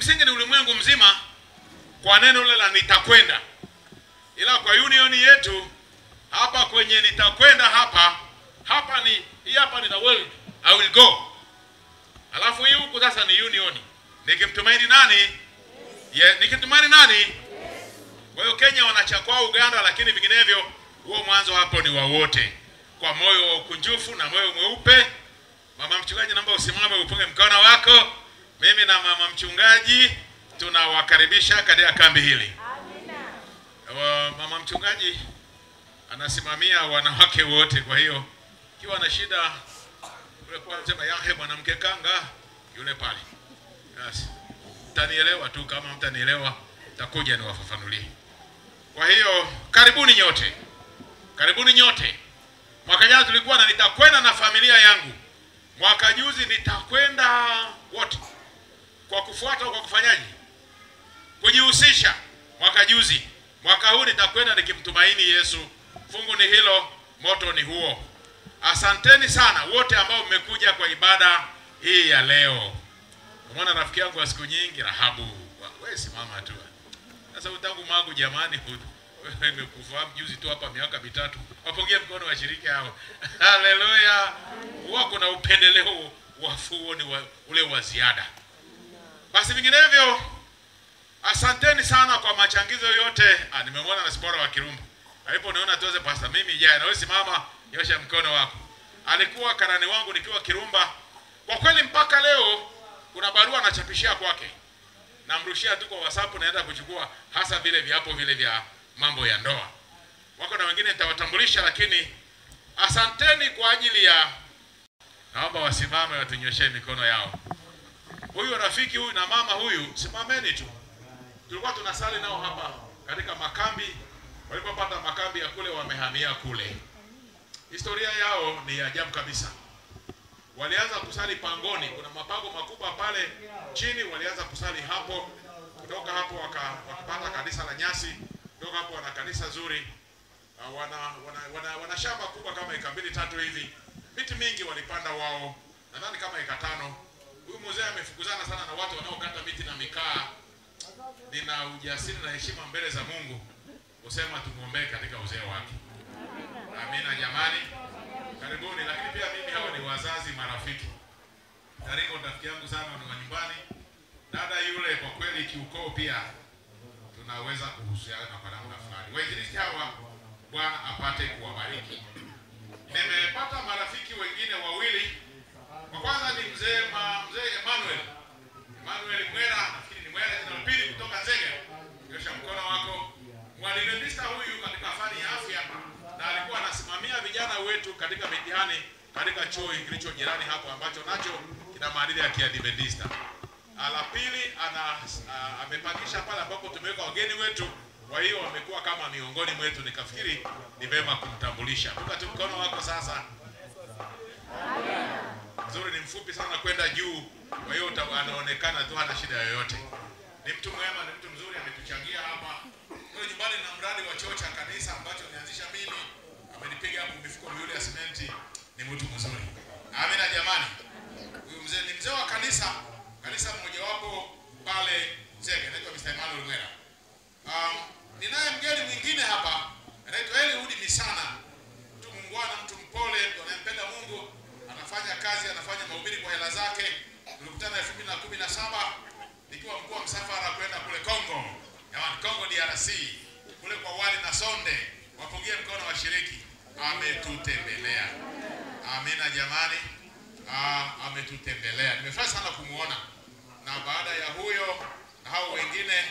Kimsingi ni ulimwengu mzima kwa neno lile la nitakwenda. Ila kwa union yetu hapa kwenye nitakwenda hapa, hapa ni hii hapa ni the world, I will go. Alafu hii huku sasa ni union. Nikimtumaini nani? Yeah, nikimtumaini nani? Kwa hiyo Kenya wanachakua Uganda, lakini vinginevyo huo mwanzo hapo ni wa wote. Kwa moyo wa ukunjufu na moyo mweupe. Mama mchungaji, naomba usimame upunge mkono wako. Mimi na mama mchungaji tunawakaribisha katika kambi hili. Amina. Mama mchungaji anasimamia wanawake wote, kwa hiyo kiwa na shida yule kwa anasema yahe mwanamke kanga yule pale. Yes. Mtanielewa tu, kama mtanielewa nitakuja niwafafanulie. Kwa hiyo karibuni nyote. Karibuni nyote. Mwaka jana tulikuwa na nitakwenda na familia yangu. Mwaka juzi nitakwenda wote. Kwa kufuata au kwa kufanyaje? Kujihusisha. Mwaka juzi. Mwaka huu nitakwenda nikimtumaini Yesu. Fungu ni hilo, moto ni huo. Asanteni sana wote ambao mmekuja kwa ibada hii ya leo. Umeona rafiki yangu wa siku nyingi Rahabu. Wewe simama tu. Sasa utangu magu jamani, wewe nimekufahamu juzi tu hapa miaka mitatu. Wapungie mkono washiriki hao. Haleluya. Huwa kuna upendeleo wa fuoni ule wa ziada. Basi vinginevyo asanteni sana kwa machangizo yote. Nimemwona na Sipora wa Kirumba. Aliponiona tuweze pastor mimi jana, na wewe simama nyosha mkono wako. Alikuwa karani wangu nikiwa Kirumba. Kwa kweli mpaka leo kuna barua anachapishia kwake. Namrushia tu kwa WhatsApp, naenda kuchukua hasa vile viapo vile vya mambo ya ndoa. Wako na wengine nitawatambulisha, lakini asanteni kwa ajili ya, naomba wasimame watunyoshe mikono yao. Huyu rafiki huyu na mama huyu, simameni tu. Tulikuwa tunasali nao hapa katika makambi. Walipopata makambi ya kule wamehamia kule. Historia yao ni ajabu kabisa. Walianza kusali pangoni, kuna mapango makubwa pale chini, walianza kusali hapo. Kutoka hapo wakapata kanisa la nyasi, kutoka hapo wana kanisa zuri. Wana shamba kubwa kama eka 2-3 hivi. Miti mingi walipanda wao, nadhani kama eka 5. Huyu mzee amefukuzana sana na watu wanaokata miti na mikaa. Nina ujasiri na heshima mbele za Mungu kusema tumuombee katika uzee wake. Amina jamani. Karibuni. Lakini pia mimi hawa ni wazazi marafiki. Taringo rafiki yangu sana ni wa nyumbani. Dada yule kwa kweli kiukoo pia tunaweza kuhusiana kwa namna fulani. Wainjilisti hawa Bwana apate kuwabariki. Nimepata marafiki wengine wawili. Wa kwanza ni mzee Emmanuel. Emmanuel Mwera, nafikiri ni Mwera, jina la pili kutoka Nzega. Nyosha mkono wako. Mwadventista huyu katika fani ya afya, na alikuwa anasimamia vijana wetu katika mitihani katika chuo kilicho jirani hapo ambacho nacho kina maadili ya Kiadventista. La pili amepangisha pale ambapo tumeweka wageni wetu, kwa hiyo wamekuwa kama miongoni mwetu, nikafikiri ni vema kumtambulisha. Punga tu mkono wako sasa. Nzuri, ni mfupi sana kwenda juu, kwa hiyo anaonekana tu hana shida yoyote. Ni mtu mwema, ni mtu mzuri, ametuchangia hapa. Kwa nyumbani na mradi wa choo cha kanisa ambacho nianzisha mimi, amenipiga hapo mifuko miwili ya simenti. Ni mtu mzuri. Amina jamani. Huyu mzee ni mzee wa kanisa, kanisa mmojawapo pale Nzega, anaitwa Mr. Emmanuel Mwera. Ninaye mgeni mwingine hapa, anaitwa Eliud Misana. Mtu muungwana, mtu mpole, mtu anayempenda Mungu, anafanya kazi, anafanya mahubiri kwa hela zake. Tulikutana 2017 nikiwa mkuu wa msafara kwenda kule Kongo. Jamani, Kongo DRC, kule kwa wali na sonde. Wapungie mkono washiriki. Ametutembelea. Amina jamani. Ametutembelea. Nimefurahi sana kumuona. Na baada ya huyo na hao wengine,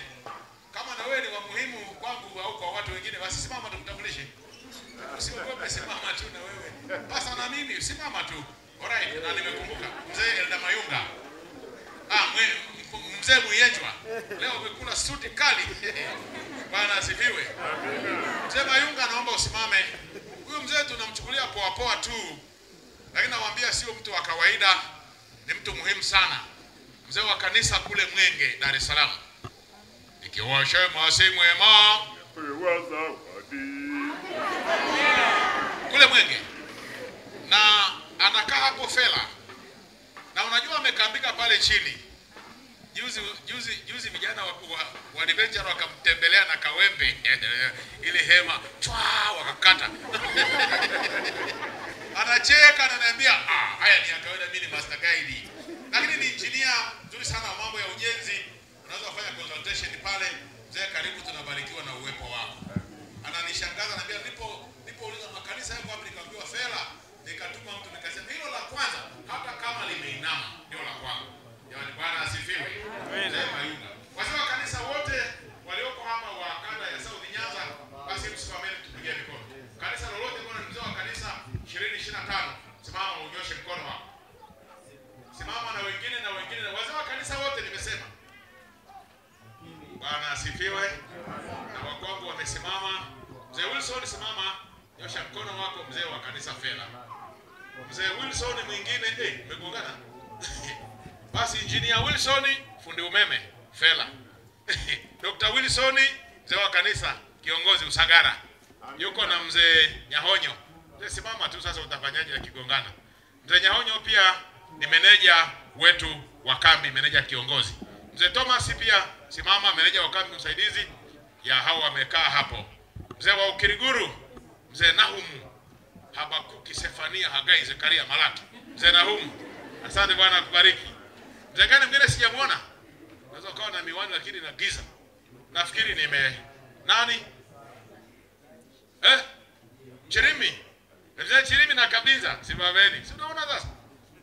kama na wewe ni wa muhimu kwangu au kwa watu wengine, basi simama tukutambulishe. Usiogope, simama tu na wewe. Basi na mimi simama tu. Alright, na nimekumbuka mzee Elda Mayunga. Mzee Muyenjwa. Leo umekula suti kali. Bwana asifiwe. Mzee Mayunga, naomba usimame. Huyu mzee tunamchukulia poa poa tu, lakini nawaambia sio mtu wa kawaida, ni mtu muhimu sana. Mzee wa kanisa kule Mwenge, Dar es Salaam. Ikiwa shema si mwema, pewa zawadi. Kule Mwenge. Na anakaa hapo Fela. Na unajua amekambika pale chini. Juzi vijana wa adventure wakamtembelea na kawembe ile hema chwa wakakata. Anacheka ananiambia, haya ni ya kawaida, mimi ni master guide. Lakini ni engineer nzuri sana wa mambo ya ujenzi. Unaweza kufanya consultation pale. Mzee, karibu, tunabarikiwa na uwepo wako. Ananishangaza, ananiambia nilipouliza makanisa yako wapi, nikaambiwa Fela. Nikatuma mtu nikasema hilo la kwanza hata kama limeinama ndio la kwangu. Jamani, Bwana asifiwe. Mzee Mayunga. Wazee wa kanisa wote walioko hapa wa kanda ya South Nyanza, basi msimameni tupigie mikono. Kanisa lolote, bwana mzee wa kanisa 2025, simama unyoshe mkono wako. Simama na wengine na wengine. Wazee wa kanisa wote nimesema. Bwana asifiwe. Na wakwangu wamesimama. Mzee Wilson simama, nyosha mkono wako, mzee wa kanisa Fela. Mzee Wilson mwingine, mmegongana. Basi Engineer Wilson, fundi umeme Fela. Dr. Wilson, mzee wa kanisa, kiongozi Usagara. Yuko na mzee Nyahonyo. Mzee simama tu sasa, utafanyaje akigongana? Mzee Nyahonyo pia ni meneja wetu wa kambi, meneja kiongozi. Mzee Thomas pia simama, meneja wa kambi msaidizi ya hao wamekaa hapo. Mzee wa Ukiriguru, mzee Nahumu, Habakuki, Sefania, Hagai, Zekaria, Malaki. Mzee Nahumu, asante Bwana akubariki. Mzee gani mwingine sijamuona? Unaweza ukawa na miwani lakini na giza. Nafikiri nime nani? Chirimi. Mzee Chirimi na Kabinza, simameni. Si unaona sasa?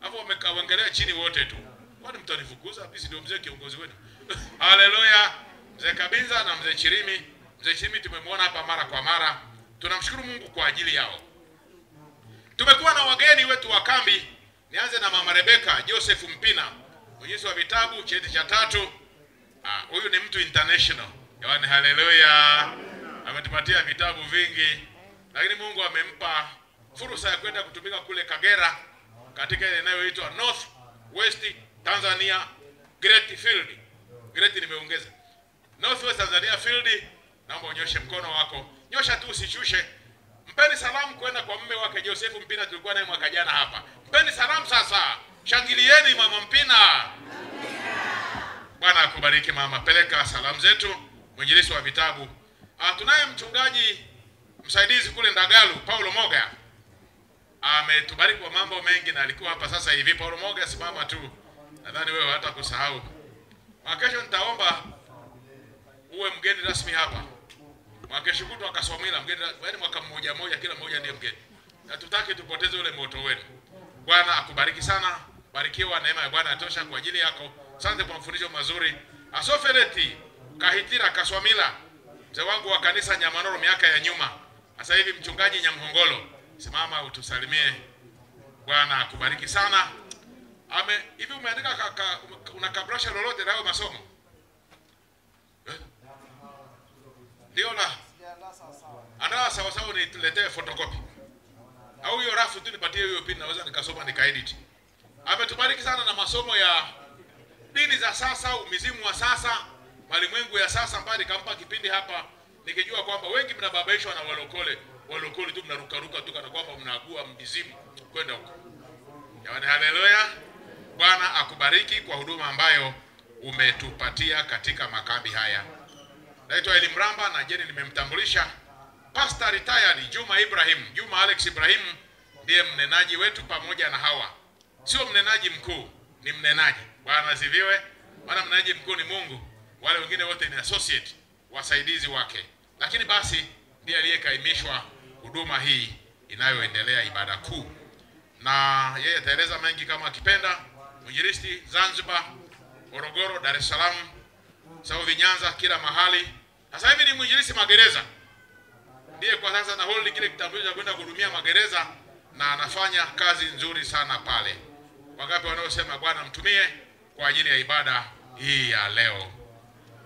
Hapo wamekaangalia chini wote tu. Kwani mtanifukuza? Mimi ndio mzee kiongozi wenu. Haleluya. Mzee Kabinza na mzee Chirimi. Mzee Chirimi tumemwona hapa mara kwa mara. Tunamshukuru Mungu kwa ajili yao. Tumekuwa na wageni wetu wa kambi. Nianze na Mama Rebecca Joseph Mpina, mwenyezi wa vitabu, cheti cha 3. Huyu ni mtu international. Jamani, haleluya. Ametupatia vitabu vingi. Lakini Mungu amempa fursa ya kwenda kutumika kule Kagera katika ile inayoitwa North West Tanzania Great Field. Great nimeongeza. North West Tanzania Field. Naomba unyoshe mkono wako. Nyosha tu, usishushe. Mpeni salamu kwenda kwa mume wake Joseph Mpina, tulikuwa naye mwaka jana hapa. Mpeni salamu sasa. Shangilieni Mama Mpina. Bwana akubariki mama. Peleka salamu zetu, mwinjilisti wa vitabu. Tunaye mchungaji msaidizi kule Ndagalu, Paulo Moga. Ametubariki kwa mambo mengi na alikuwa hapa sasa hivi. Paulo Moga, simama tu. Nadhani wewe hata kusahau. Kesho nitaomba uwe mgeni rasmi hapa. Mwakesho kutwa akasomila mgeni, yaani mwaka mmoja mmoja kila mmoja ndiye mgeni. Hatutaki tupoteze ule moto wenu. Bwana akubariki sana. Barikiwa, neema ya Bwana itosha kwa ajili yako. Asante kwa mafundisho mazuri. Asofereti Kahitira Kaswamila, mzee wangu wa kanisa Nyamanoro miaka ya nyuma. Sasa hivi mchungaji Nyamhongolo. Simama utusalimie. Bwana akubariki sana. Hivi umeandika una kabrasha lolote leo masomo? Ndio la. Andaa sawa sawa nituletee photocopy. Au hiyo rafu tu nipatie hiyo pin, naweza nikasoma nikaedit. Ametubariki sana na masomo ya dini za sasa, umizimu wa sasa, malimwengu ya sasa, mbali nikampa kipindi hapa nikijua kwamba wengi mnababaishwa na walokole. Walokole tu mnarukaruka tu kana kwamba mnaagua mzimu kwenda huko. Jamani, haleluya. Bwana akubariki kwa huduma ambayo umetupatia katika makambi haya. Naitwa Eli Mramba na jeni nimemtambulisha Pastor retired Juma Ibrahim. Juma Alex Ibrahim ndiye mnenaji wetu pamoja na hawa. Sio mnenaji mkuu, ni mnenaji. Bwana asifiwe. Maana mnenaji mkuu ni Mungu. Wale wengine wote ni associate, wasaidizi wake. Lakini basi ndiye aliyekaimishwa huduma hii inayoendelea ibada kuu. Na yeye ataeleza mengi kama akipenda. Mwinjilisti Zanzibar, Morogoro, Dar es Salaam, South Nyanza, kila mahali. Sasa hivi ni mwinjilisti magereza. Ndiye kwa sasa na hold kile kitambulisho cha kwenda kuhudumia magereza na anafanya kazi nzuri sana pale. Wangapi wanaosema Bwana mtumie kwa ajili ya ibada hii ya leo?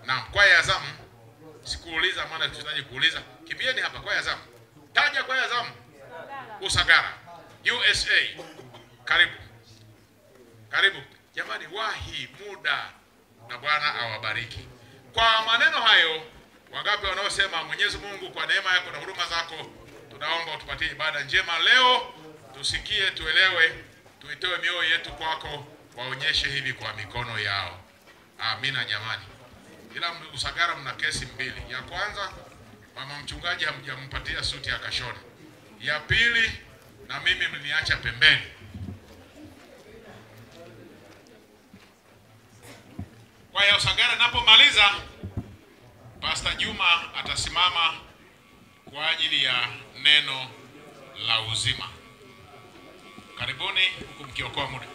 Naam, kwaya ya zamu sikuuliza maana tunahitaji kuuliza. Kimbieni hapa kwaya ya zamu. Taja kwaya ya zamu. Usagara, USA. Karibu. Karibu. Jamani, wahi muda na Bwana awabariki. Kwa maneno hayo, wangapi wanaosema Mwenyezi Mungu kwa neema yako na huruma zako tunaomba utupatie ibada njema leo, tusikie, tuelewe, tuitoe mioyo yetu kwako, waonyeshe hivi kwa mikono yao. Amina jamani. Ila Usagara mna kesi mbili. Ya kwanza, mama mchungaji hamjampatia suti akashona. Ya pili, na mimi mliniacha pembeni. Kwa hiyo Usagara napomaliza, Pastor Juma atasimama kwa ajili ya neno la uzima. Karibuni huku mkiokoa muda.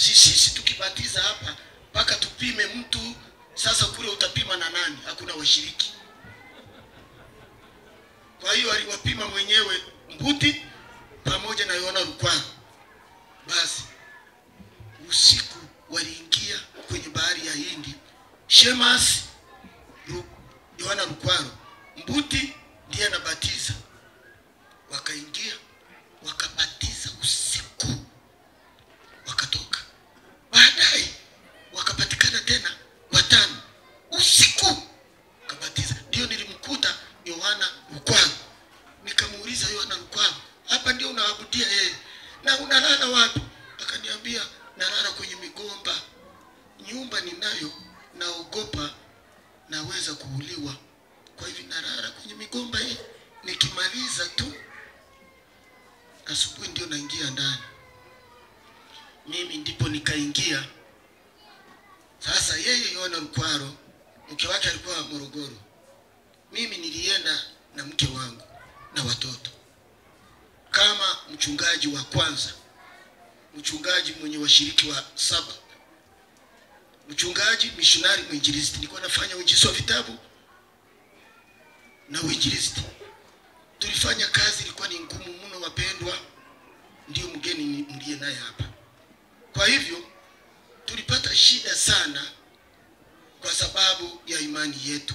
Sisi tukibatiza hapa mpaka tupime mtu. Sasa kule utapima na nani? Hakuna washiriki. Kwa hiyo aliwapima mwenyewe Mbuti pamoja na Yohana Rukwaro. Basi usiku waliingia kwenye bahari ya Hindi. Shemas, Yohana Rukwaro, Mbuti ndiye anabatiza. Wakaingia wakabatiza usiku, wakatoka. Baadaye wakapatikana tena watano usiku, wakabatiza. Ndio nilimkuta Yohana Rukwaro, nikamuuliza, Yohana Rukwaro, hapa ndio unaabudia yeye na unalala wapi? Akaniambia, nalala kwenye migomba, nyumba ninayo, naogopa naweza kuuliwa, kwa hivyo nalala kwenye migomba hii, nikimaliza tu asubuhi ndio naingia ndani. Mimi ndipo nikaingia. Sasa yeye Yohana Rukwaro, mke wake alikuwa Morogoro. Mimi nilienda na mke wangu na watoto kama mchungaji wa kwanza, mchungaji mwenye washiriki wa 7, mchungaji, missionary, mwinjilisti. Nilikuwa nafanya uinjilisti wa vitabu na uinjilisti. Tulifanya kazi, ilikuwa ni ngumu mno wapendwa, ndio mgeni mliye naye hapa. Kwa hivyo tulipata shida sana kwa sababu ya imani yetu.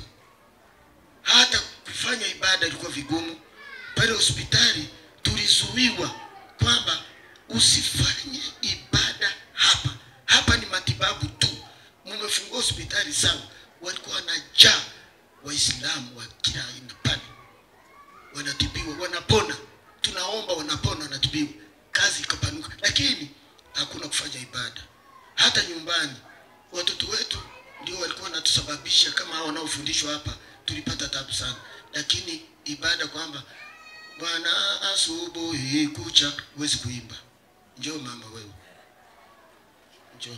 Hata kufanya ibada ilikuwa vigumu. Pale hospitali tulizuiwa kwamba usifanye ibada hapa. Hapa ni matibabu tu. Mmefungua hospitali sawa. Walikuwa wanajaa Waislamu wa kila aina pale. Wanatibiwa, wanapona. Tunaomba wanapona, wanatibiwa. Kazi ikapanuka. Lakini hakuna kufanya ibada. Hata nyumbani watoto wetu ndio walikuwa wanatusababisha, kama hao wanaofundishwa hapa, tulipata taabu sana. Lakini ibada kwamba Bwana asubuhi kucha, huwezi kuimba. Njoo mama wewe. Njoo.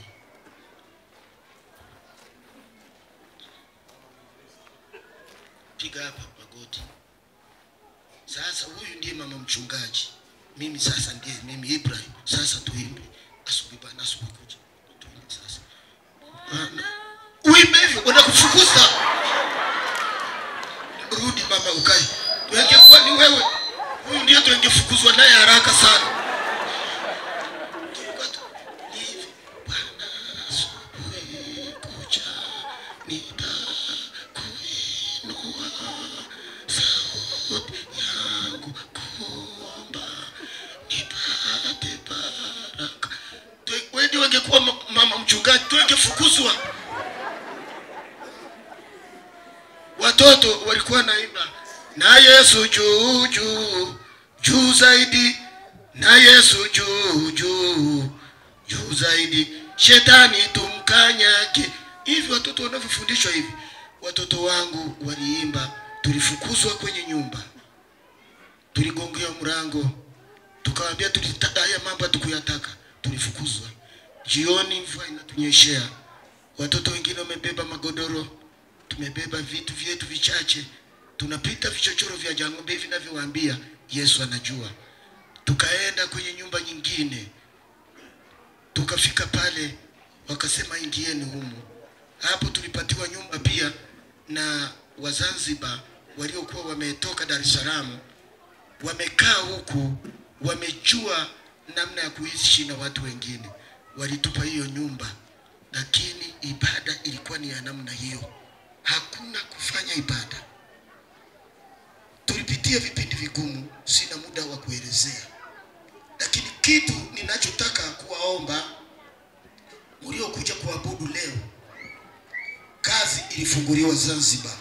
Piga hapa magoti. Sasa huyu ndiye mama mchungaji. Mimi sasa ndiye mimi Ibrahim. Sasa tuimbe. Asubuhi Bwana asubuhi kucha. Tuimbe sasa. Uimbe hivyo wanakufukuza. Rudi mama ukae. Tungekuwa ni wewe, huyu ndiye tungefukuzwa naye haraka sana. Ni hivi, Bwana asubuhi kucha nitakuinua sauti yangu kuomba nipate baraka. Wewe ndiye ungekuwa mama mchungaji, tungefukuzwa. Watoto walikuwa naimba na Yesu juu juu juu zaidi, na Yesu juu juu juu zaidi, shetani tumkanyage. Hivi watoto wanavyofundishwa hivi. Watoto wangu waliimba, tulifukuzwa kwenye nyumba, tuligongea mlango, tukawaambia tulitaka haya mambo hatukuyataka, tulifukuzwa. Jioni mvua inatunyeshea, watoto wengine wamebeba magodoro, tumebeba vitu vyetu vichache, tunapita vichochoro vya Jangombe hivi ninavyowaambia, Yesu anajua. Tukaenda kwenye nyumba nyingine, tukafika pale wakasema ingieni humu. Hapo tulipatiwa nyumba pia na Wazanzibar waliokuwa wametoka Dar es Salaam, wamekaa huku, wamejua namna ya kuishi na watu wengine, walitupa hiyo nyumba. Lakini ibada ilikuwa ni ya namna hiyo, hakuna kufanya ibada. Tulipitia vipindi vigumu, sina muda wa kuelezea. Lakini kitu ninachotaka kuwaomba mliokuja kuabudu leo, kazi ilifunguliwa Zanzibar.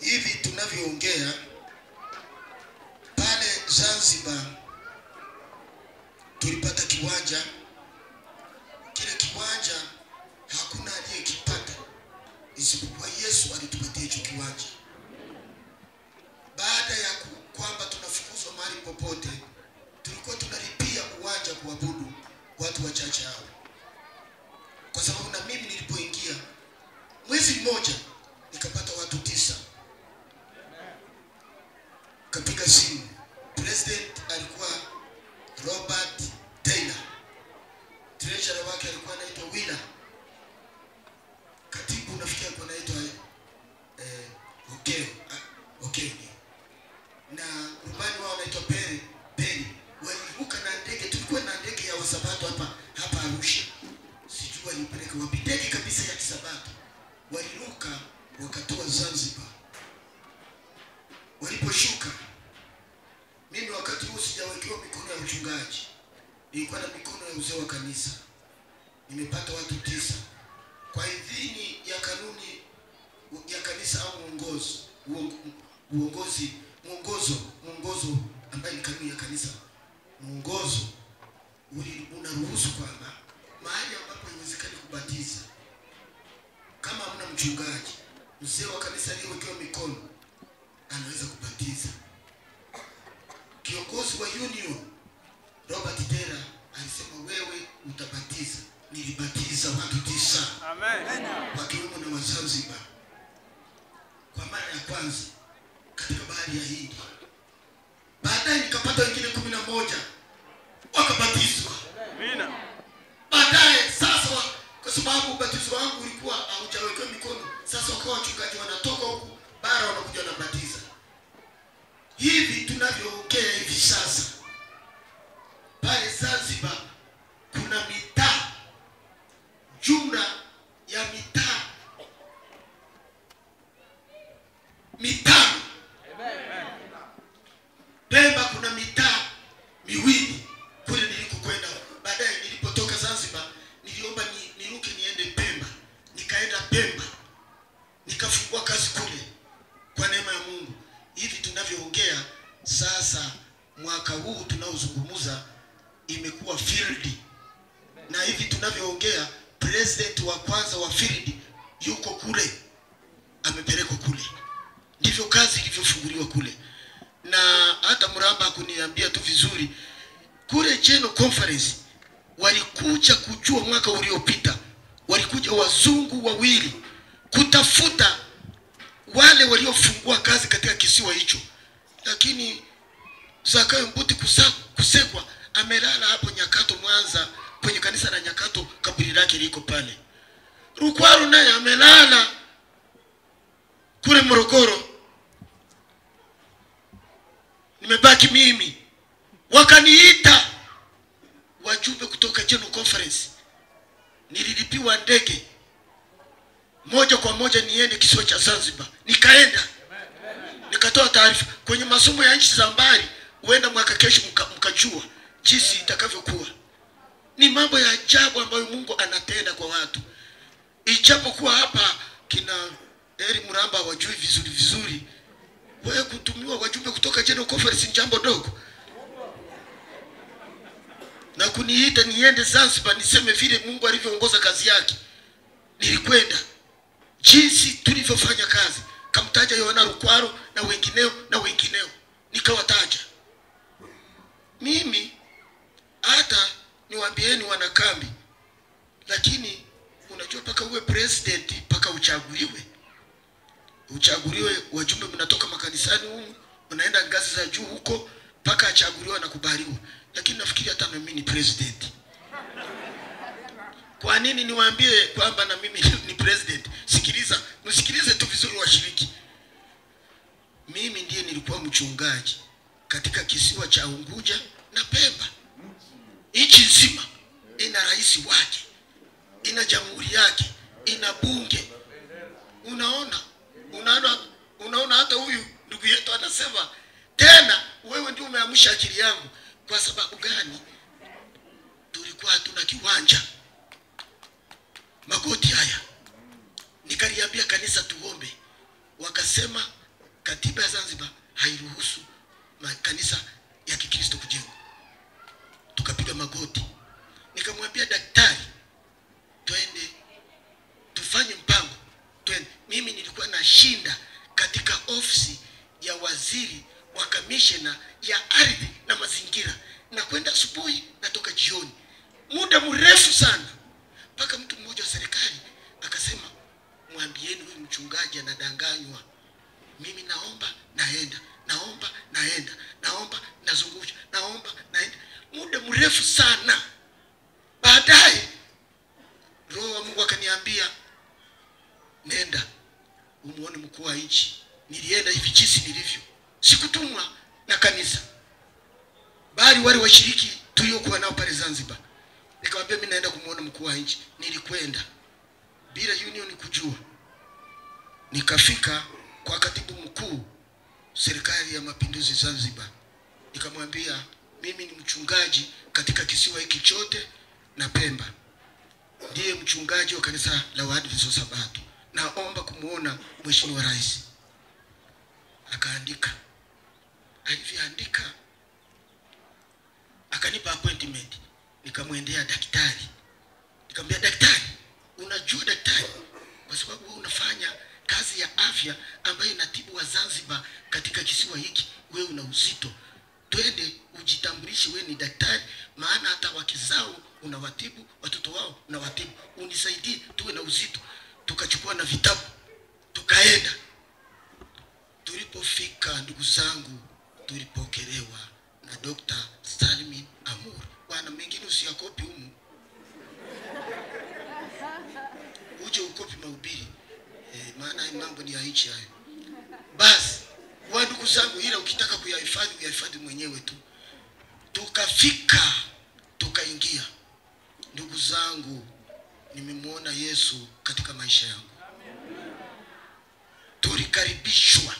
Hivi tunavyoongea pale Zanzibar tulipata kiwanja. Kile kiwanja hakuna aliyekipata isipokuwa Yesu alitupatia hicho kiwanja. Baada ya kwamba tunafukuzwa mahali popote, tulikuwa tunalipia uwanja kuabudu watu wachache hao. Kwa sababu na mimi nilipoingia mwezi mmoja nikapata watu 9. Kapiga simu, president alikuwa Robert Taylor. Treasurer wake alikuwa anaitwa Wila. Katibu nafikiri alikuwa anaitwa Okeo. Okeo. Na rubani wao anaitwa Peri. Peri. Walivuka na ndege, tulikuwa na ndege ya Wasabato hapa Arusha. Sijui walipeleka wapi, ndege kabisa ya Kisabato. Waliruka wakatoa Zanzibar. Waliposhuka, mimi wakati huo sijawekewa mikono ya mchungaji. Nilikuwa na mikono ya uzee wa kanisa. Nimepata watu 9. Kwa idhini ya kanuni ya kanisa au mwongozo ambaye ni kanuni ya kanisa, mwongozo unaruhusu kwamba mahali ambapo haiwezekani kubatiza kama hamna mchungaji, mzee wa kanisa aliyewekewa mikono anaweza kubatiza. Kiongozi wa union Robert Tera alisema wewe utabatiza. Nilibatiza watu 9. Amen. Wakiwemo na Wazanzibar kwa mara ya kwanza katika bahari ya Hindi. Baadaye nikapata wengine 11 wakabatizwa. Amina. Baadaye sasa, kwa sababu ubatizo wangu ulikuwa haujawekewa mikono, sasa wakawa wachungaji wanatoka huku bara wanakuja wanabatiza. Hivi tunavyoongea hivi sasa, pale Zanzibar kuna mitaa, jumla ya mitaa 5. Pemba kuna mitaa 2 kule nilikokwenda. Baadaye nilipotoka Zanzibar niliomba niruke niende Pemba. Nikaenda Pemba, nikafungua kazi kule kwa neema ya Mungu. Hivi tunavyoongea sasa, mwaka huu tunaozungumza imekuwa field. Na hivi tunavyoongea president wa kwanza wa field yuko kule, amepelekwa kule. Ndivyo kazi ilivyofunguliwa kule. Na hata Mramba kuniambia tu vizuri, kule General Conference walikuja kujua mwaka uliopita, walikuja wazungu 2 kutafuta wale waliofungua kazi katika kisiwa hicho. Lakini Zakayo Mbuti Kusekwa amelala hapo Nyakato Mwanza, kwenye kanisa la Nyakato, kaburi lake liko pale. Rukwaru naye amelala kule Morogoro. Nimebaki mimi. Wakaniita wajumbe kutoka General Conference. Nililipiwa ndege moja kwa moja niende kisiwa cha Zanzibar. Nikaenda. Nikatoa taarifa kwenye masomo ya nchi za mbali, huenda mwaka kesho mkajua jinsi itakavyokuwa. Ni mambo ya ajabu ambayo Mungu anatenda kwa watu. Ijapokuwa hapa kina Eri Mramba wajui vizuri vizuri, wewe kutumiwa wajumbe kutoka General Conference ni jambo dogo. Na kuniita niende Zanzibar niseme vile Mungu alivyoongoza kazi yake. Nilikwenda. Jinsi tulivyofanya kazi, kamtaja Yohana Rukwaro na wengineo na wengineo, nikawataja. Mimi hata niwaambieni wanakambi, lakini unajua paka uwe president paka uchaguliwe. Uchaguliwe, wajumbe mnatoka makanisani humu, unaenda ngazi za juu huko paka achaguliwe na kubaliwa. Lakini nafikiri hata mimi ni president. Kwa nini niwaambie kwamba na mimi ni president? Sikiliza, msikilize tu vizuri washiriki. Mimi ndiye nilikuwa mchungaji katika kisiwa cha Unguja na Pemba. Nchi nzima ina rais wake, ina jamhuri yake, ina bunge. Unaona? Unaona hata huyu ndugu yetu anasema tena wewe ndio umeamsha akili yangu. Kwa sababu gani? Tulikuwa hatuna kiwanja. Magoti haya. Nikaliambia kanisa tuombe. Wakasema katiba ya Zanzibar hairuhusu makanisa ya Kikristo kujengwa. Tukapiga magoti. Nikamwambia daktari, twende tufanye mpango. Twende. Mimi nilikuwa nashinda katika ofisi ya waziri wa kamishna ya ardhi na mazingira. Na kwenda asubuhi natoka jioni. Muda mrefu sana. Mpaka mtu mmoja wa serikali akasema, mwambieni huyu mchungaji anadanganywa. Mimi naomba naenda, naomba naenda, naomba nazungusha, naomba naenda. Muda mrefu sana. Baadaye Roho wa Mungu akaniambia nenda umuone mkuu wa nchi. Nilienda hivi jinsi nilivyo, sikutumwa na kanisa, bali wale washiriki tuliokuwa nao pale Zanzibar. Nikamwambia mimi naenda kumuona mkuu wa nchi. Nilikwenda bila union kujua. Nikafika kwa katibu mkuu serikali ya mapinduzi Zanzibar. Nikamwambia mimi ni mchungaji katika kisiwa hiki chote na Pemba, ndiye mchungaji wa kanisa la Waadventista Sabato, naomba kumuona Mheshimiwa Rais. Akaandika. Alivyoandika akanipa appointment. Nikamwendea daktari. Nikamwambia daktari, unajua daktari, kwa sababu wewe unafanya kazi ya afya ambayo inatibu wa Zanzibar katika kisiwa hiki, wewe una uzito, twende ujitambulishe wewe ni daktari, maana hata wake zao unawatibu, watoto wao unawatibu, unisaidie tuwe na uzito. Tukachukua na vitabu tukaenda. Tulipofika ndugu zangu, tulipokelewa na Dr. Salmin Amur. Bwana, mengine usiyakopi humu, uje ukopi mahubiri, maana mambo ni ya nchi hayo. Basi wa ndugu zangu, ila ukitaka kuyahifadhi uyahifadhi mwenyewe tu. Tukafika tukaingia. Ndugu zangu, nimemuona Yesu katika maisha yangu. Tulikaribishwa,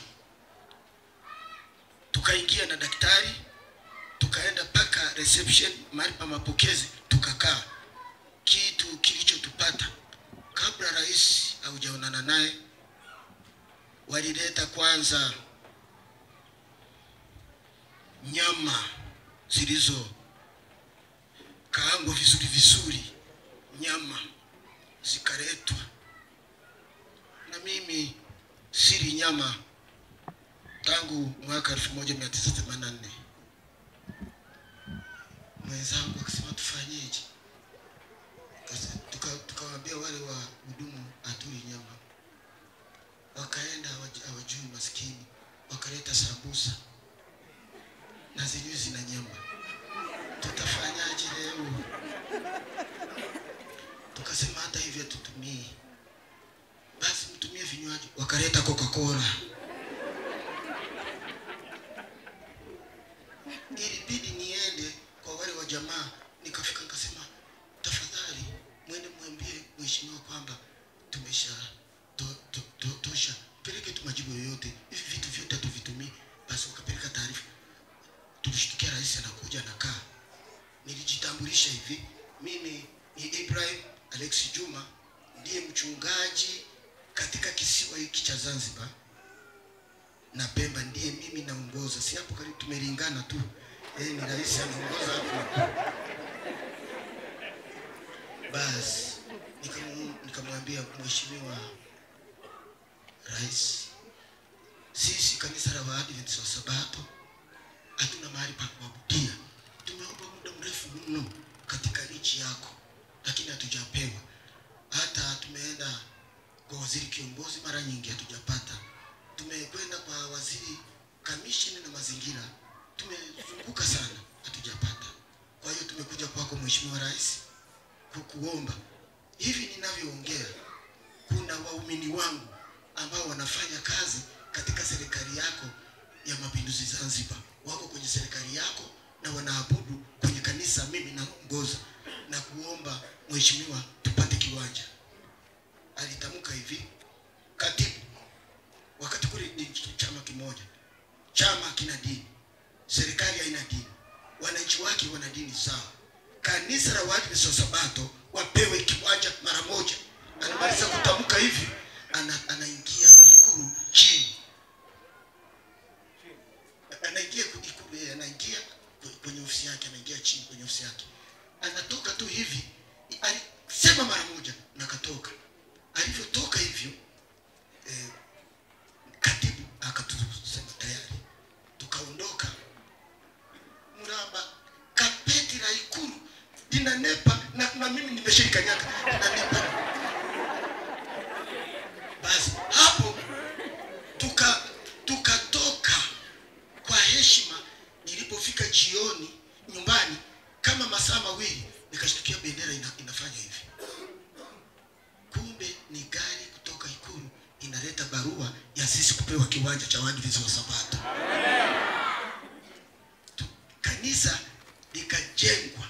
tukaingia na daktari, tukaenda paka reception, mahali pa mapokezi, tukakaa. Kitu kilichotupata kabla rais haujaonana naye, walileta kwanza nyama zilizo kaangwa vizuri vizuri, nyama zikaletwa. Na mimi sili nyama tangu mwaka 1984. Mwenzangu akasema tufanyeje? Tukawaambia wale wa hudumu hatuli nyama. Wakaenda hawajui maskini, wakaleta sambusa na zenyewe zina nyama. Tutafanyaje leo? Tukasema hata hivyo tutumie. Basi mtumie vinywaji. Wakaleta Coca-Cola. Ilibidi niende kwa wale wa jamaa. Nikafika nikasema tafadhali mwende mwambie mheshimiwa kwamba tumesha tosha, peleke tu majibu yoyote, hivi vitu vyote hatuvitumii. Basi wakapeleka taarifa. Tulishtukia rais anakuja anakaa. Nilijitambulisha hivi, mimi ni Ibrahim Alex Juma, ndiye mchungaji katika kisiwa hiki cha Zanzibar na Pemba, ndiye mimi naongoza. Si hapo karibu tumelingana tu. Ni rais anaongoza hapo. Basi nikamwambia mheshimiwa rais, sisi kanisa la Waadventista wa Sabato hatuna mahali pa kuabudia. Tumeomba muda mrefu mno katika nchi yako, lakini hatujapewa. Hata tumeenda kwa waziri kiongozi mara nyingi hatujapata. Tumekwenda kwa waziri kamisheni na mazingira, tumezunguka sana hatujapata. Kwa hiyo tumekuja kwako mheshimiwa rais kukuomba. Hivi ninavyoongea kuna waumini wangu ambao wanafanya kazi katika serikali yako ya mapinduzi Zanzibar, wako kwenye serikali yako na wanaabudu kwenye kanisa mimi naongoza, na kuomba mheshimiwa tupate kiwanja. Alitamka hivi katibu, wakati kule ni chama kimoja, chama kina dini, serikali haina dini, wananchi wake wana dini sawa. Kanisa la Waadventista wa Sabato wapewe kiwanja mara moja. Anamaliza kutamka hivi, anaingia Ikulu chini. Anaingia Ikulu, anaingia kwenye ofisi yake, anaingia chini kwenye ofisi yake. Anatoka tu hivi, alisema mara moja na katoka. Alivyotoka hivyo, katibu akatusema tayari. Tukaondoka. Mramba kapeti la Ikulu linanepa na mimi nimeshikanyaka linanepa. Basi hapo tukatoka kwa heshima. Nilipofika jioni nyumbani kama masaa mawili, nikashtukia bendera ya sisi kupewa kiwanja cha Waadventista wa Sabato. Kanisa likajengwa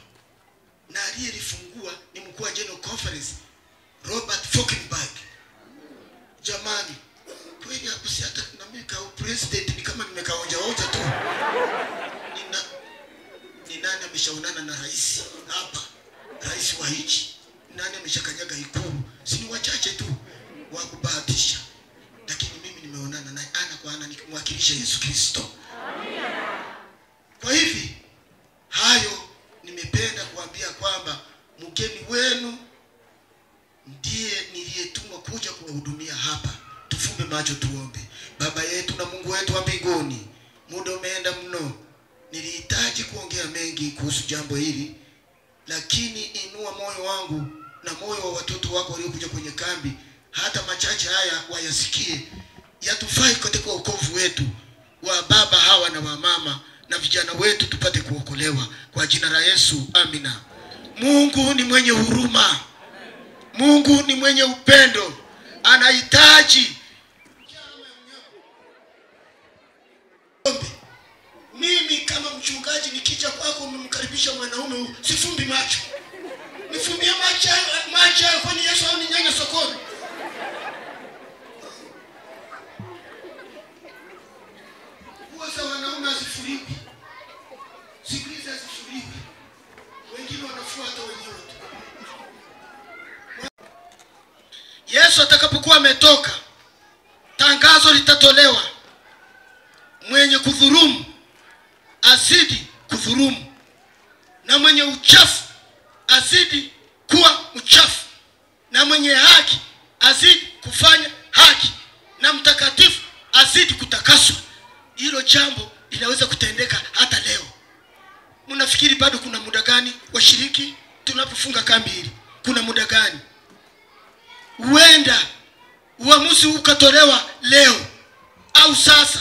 na aliyelifungua ni mkuu wa General Conference Robert Falkenberg. Jamani, kweli hapo si hata na mimi ka president ni kama nimekaonja onja tu. Ni nani ameshaonana na rais hapa? Rais wa nchi. Nani ameshakanyaga Ikulu? Si ni wachache tu wa kubahatisha. Lakini mimi nimeonana naye ana kwa ana nikimwakilisha Yesu Kristo. Kwa hivi hayo nimependa kuambia kwamba mgeni wenu ndiye niliyetumwa kuja kuwahudumia hapa. Tufumbe macho tuombe. Baba yetu na Mungu wetu wa mbinguni, muda umeenda mno. Nilihitaji kuongea mengi kuhusu jambo hili, lakini inua moyo wangu na moyo wa watoto wako waliokuja kwenye kambi, hata machache haya wayasikie, yatufai katika wokovu wetu wa baba hawa na wa mama na vijana wetu, tupate kuokolewa kwa jina la Yesu, amina. Mungu ni mwenye huruma. Mungu ni mwenye upendo. Anahitaji. Mimi kama mchungaji nikija kwako umemkaribisha mwanaume huyu, sifumbi macho. Nifumbie macho macho, kwani Yesu au ni nyanya sokoni? Nguo za wanaume hazifuliwi. Siku hizi hazifuliwi. Wengine wanafuata wenyewe tu. Yesu atakapokuwa ametoka, tangazo litatolewa. Mwenye kudhulumu azidi kudhulumu, na mwenye uchafu azidi kuwa mchafu, na mwenye haki azidi kufanya haki, na mtakatifu azidi kutakaswa. Hilo jambo linaweza kutendeka hata leo. Mnafikiri bado kuna muda gani washiriki tunapofunga kambi hili? Kuna muda gani? Huenda uamuzi ukatolewa leo au sasa.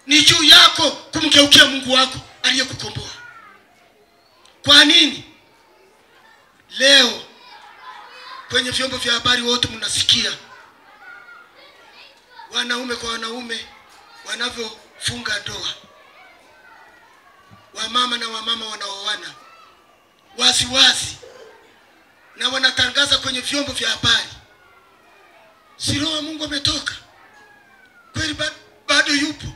Ni juu yako kumgeukia Mungu wako aliyekukomboa. Kwa nini? Leo kwenye vyombo vya habari wote mnasikia wanaume kwa wanaume wanavyofunga ndoa, wamama na wamama wanaoana wazi wazi, na wanatangaza kwenye vyombo vya habari. Si roho wa Mungu ametoka kweli? Bado yupo.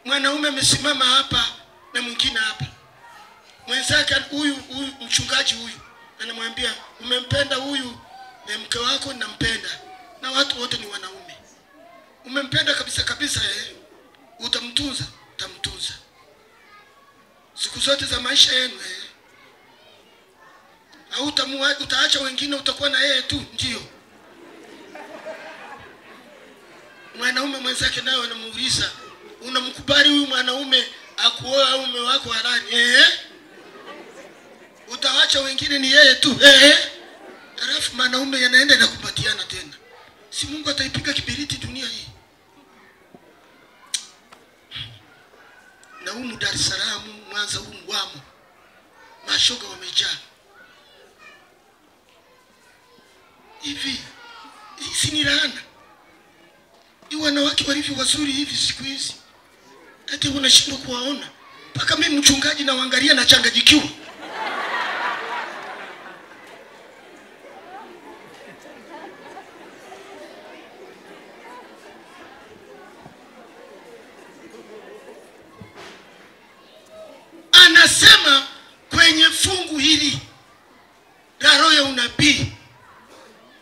Mwanaume amesimama hapa na mwingine hapa, mwenzake huyu mchungaji huyu anamwambia, umempenda huyu na mke wako? Nampenda. Na watu wote ni wanaume. Umempenda kabisa kabisa, eh? Utamtunza? Utamtunza siku zote za maisha yenu, eh? Au utaacha wengine, utakuwa na yeye tu? Ndio. Mwanaume mwenzake naye anamuuliza, unamkubali huyu mwanaume akuoa au mume wako halali? Eh? Utaacha wengine ni yeye tu? Eh? Alafu mwanaume yanaenda na kumbatiana tena. Si Mungu ataipiga kibiriti dunia hii? Na humu Dar es Salaam, Mwanza humu wamo mashoga wamejaa. Hivi si ni laana? Ni wanawake walivyo wazuri hivi siku hizi, hata unashindwa kuwaona. Mpaka mimi mchungaji nawaangalia na changajikiwa. Anasema kwenye fungu hili la roho ya unabii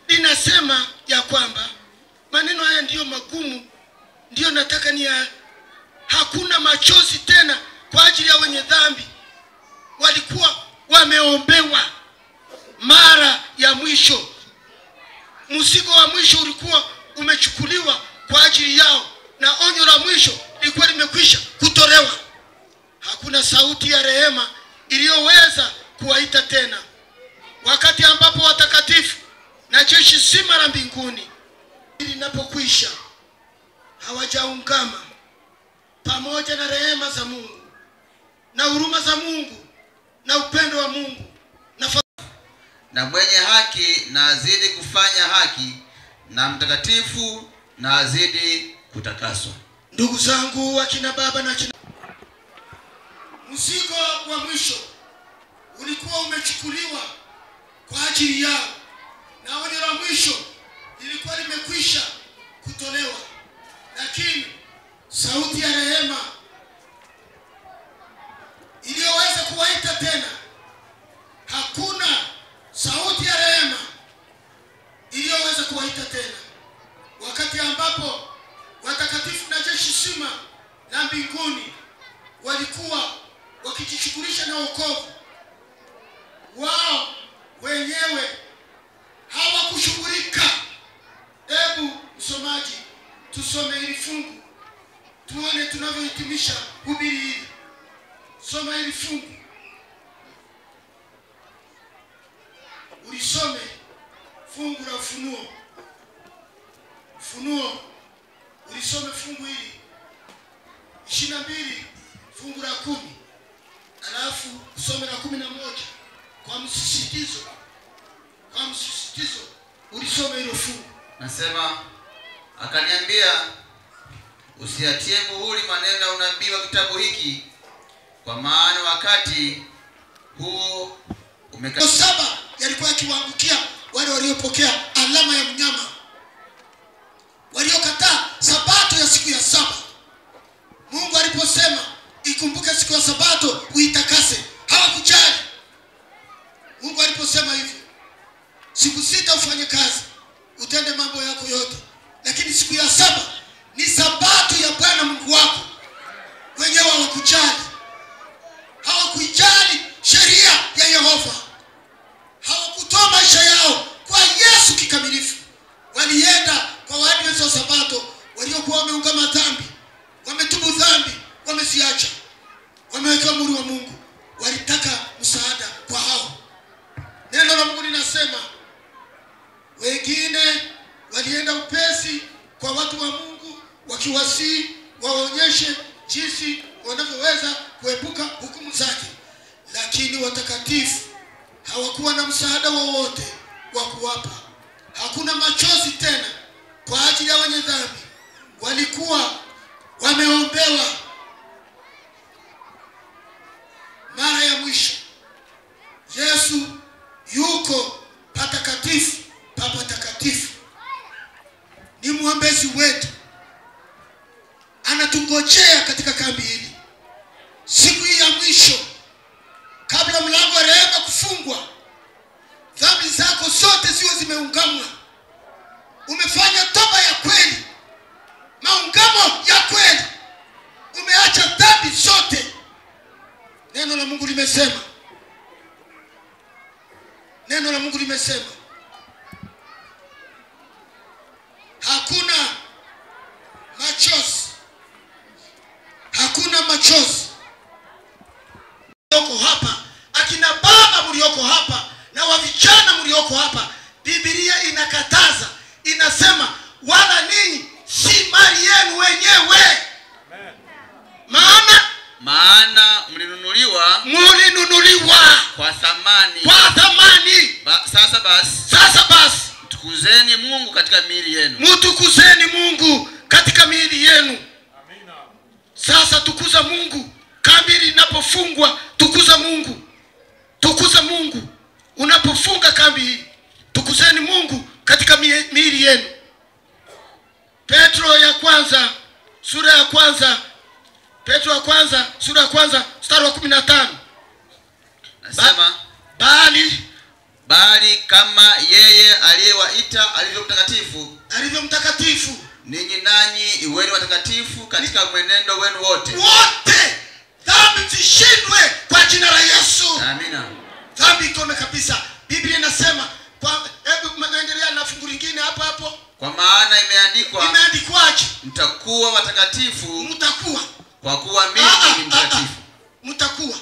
linasema ya kwamba maneno haya ndiyo magumu, ndiyo nataka ni ya, hakuna machozi tena kwa ajili ya wenye dhambi. Walikuwa wameombewa mara ya mwisho. Mzigo wa mwisho ulikuwa umechukuliwa kwa ajili yao, na onyo la mwisho lilikuwa limekwisha kutolewa. Hakuna sauti ya rehema iliyoweza kuwaita tena. Wakati ambapo watakatifu na jeshi zima la mbinguni linapokwisha hawajaungama pamoja na rehema za Mungu na huruma za Mungu na upendo wa Mungu na mwenye haki na azidi kufanya haki, na mtakatifu na azidi kutakaswa. Ndugu zangu akina baba na akina, mzigo wa mwisho ulikuwa umechukuliwa kwa ajili yao, na onyo la mwisho lilikuwa limekwisha kutolewa, lakini sauti ya rehema iliyoweza kuwaita tena, hakuna sauti ya rehema iliyoweza kuwaita tena. Wakati ambapo watakatifu na jeshi zima la mbinguni walikuwa wakijishughulisha na wokovu wao wenyewe, hawakushughulika. Hebu msomaji, tusome hili fungu tuone tunavyohitimisha hubiri hili. Soma hili fungu, ulisome fungu la Ufunuo. Ufunuo, ulisome fungu hili 22 fungu la 10, alafu usome la 11 kwa msisitizo. Kwa msisitizo ulisome hilo fungu. Nasema, akaniambia, usiatie muhuri maneno ya unabii wa kitabu hiki, kwa maana wakati huo umeka. 7 yalikuwa yakiwaangukia wale waliopokea alama ya mnyama, waliokataa sabato ya siku ya 7. Mungu aliposema ikumbuke siku ya sabato uitakase, hawakujali. Mungu aliposema hivyo, siku 6 ufanye kazi, utende mambo yako yote, lakini siku ya 7 ni sabato ya Bwana Mungu wako. Wenyewe hawakujali, hawakuijali sheria ya Yehova, hawakutoa maisha yao kwa Yesu kikamilifu. Walienda kwa Waadventista wa Sabato waliokuwa wameungama dhambi, wametubu dhambi, wameziacha, wamewekewa muhuri wa Mungu. Walitaka msaada kwa hao. Neno la Mungu linasema wengine walienda upesi kwa watu wa Mungu wakiwasihi waonyeshe jinsi wanavyoweza kuepuka hukumu zake, lakini watakatifu hawakuwa na msaada wowote wa kuwapa. Hakuna machozi tena kwa ajili ya wenye dhambi, walikuwa wameombewa mara ya mwisho. Yesu yuko patakatifu pa patakatifu, ni mwombezi wetu, anatungojea katika kambi hili siku hii ya mwisho, kabla mlango wa rehema kufungwa. Dhambi zako zote ziwe zimeungamwa, umefanya toba ya kweli, maungamo ya kweli, umeacha dhambi zote. Neno la Mungu limesema, neno la Mungu limesema hakuna machozi, hakuna machozi. Mlioko hapa, akina baba mlioko hapa na wa vijana mlioko hapa, Biblia inakataza, inasema wala ninyi si mali yenu wenyewe. Maana Maana mlinunuliwa, mlinunuliwa kwa thamani, kwa thamani. Sasa basi, sasa basi mtukuzeni Mungu katika miili yenu. Mtukuzeni Mungu katika miili yenu. Amina. Sasa tukuza Mungu. Kambi linapofungwa, tukuza Mungu. Tukuza Mungu. Unapofunga kambi hii, tukuzeni Mungu katika miili yenu. Petro ya kwanza sura ya kwanza, Petro ya kwanza sura ya kwanza mstari wa 15. Nasema, bali kama yeye aliyewaita alivyo mtakatifu, alivyo mtakatifu, ninyi nanyi iweni watakatifu katika mwenendo wenu wote. Wote. Dhambi zishindwe kwa jina la Yesu. Amina. Dhambi ikome kabisa. Biblia inasema kwa, hebu naendelea na fungu lingine hapo hapo. Kwa maana imeandikwa. Imeandikwaje? Mtakuwa watakatifu. Mtakuwa. Kwa kuwa mimi ni mtakatifu. Mtakuwa.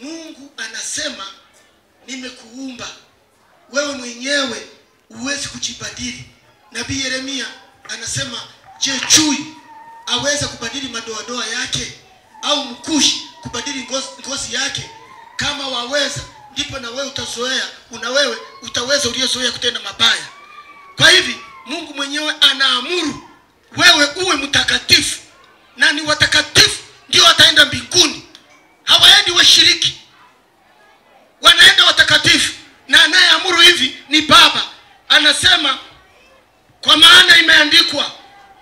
Mungu anasema nimekuumba wewe mwenyewe huwezi kujibadili. Nabii Yeremia anasema, je, chui aweza kubadili madoadoa yake au mkushi kubadili ngozi yake? Kama waweza, ndipo na wewe utazoea, una wewe utaweza uliozoea kutenda mabaya. Kwa hivi Mungu Mungu mwenyewe anaamuru wewe uwe mtakatifu, na ni watakatifu ndio wataenda mbinguni. Hawaendi washiriki, wanaenda watakatifu. Na anayeamuru hivi ni Baba. Anasema, kwa maana imeandikwa,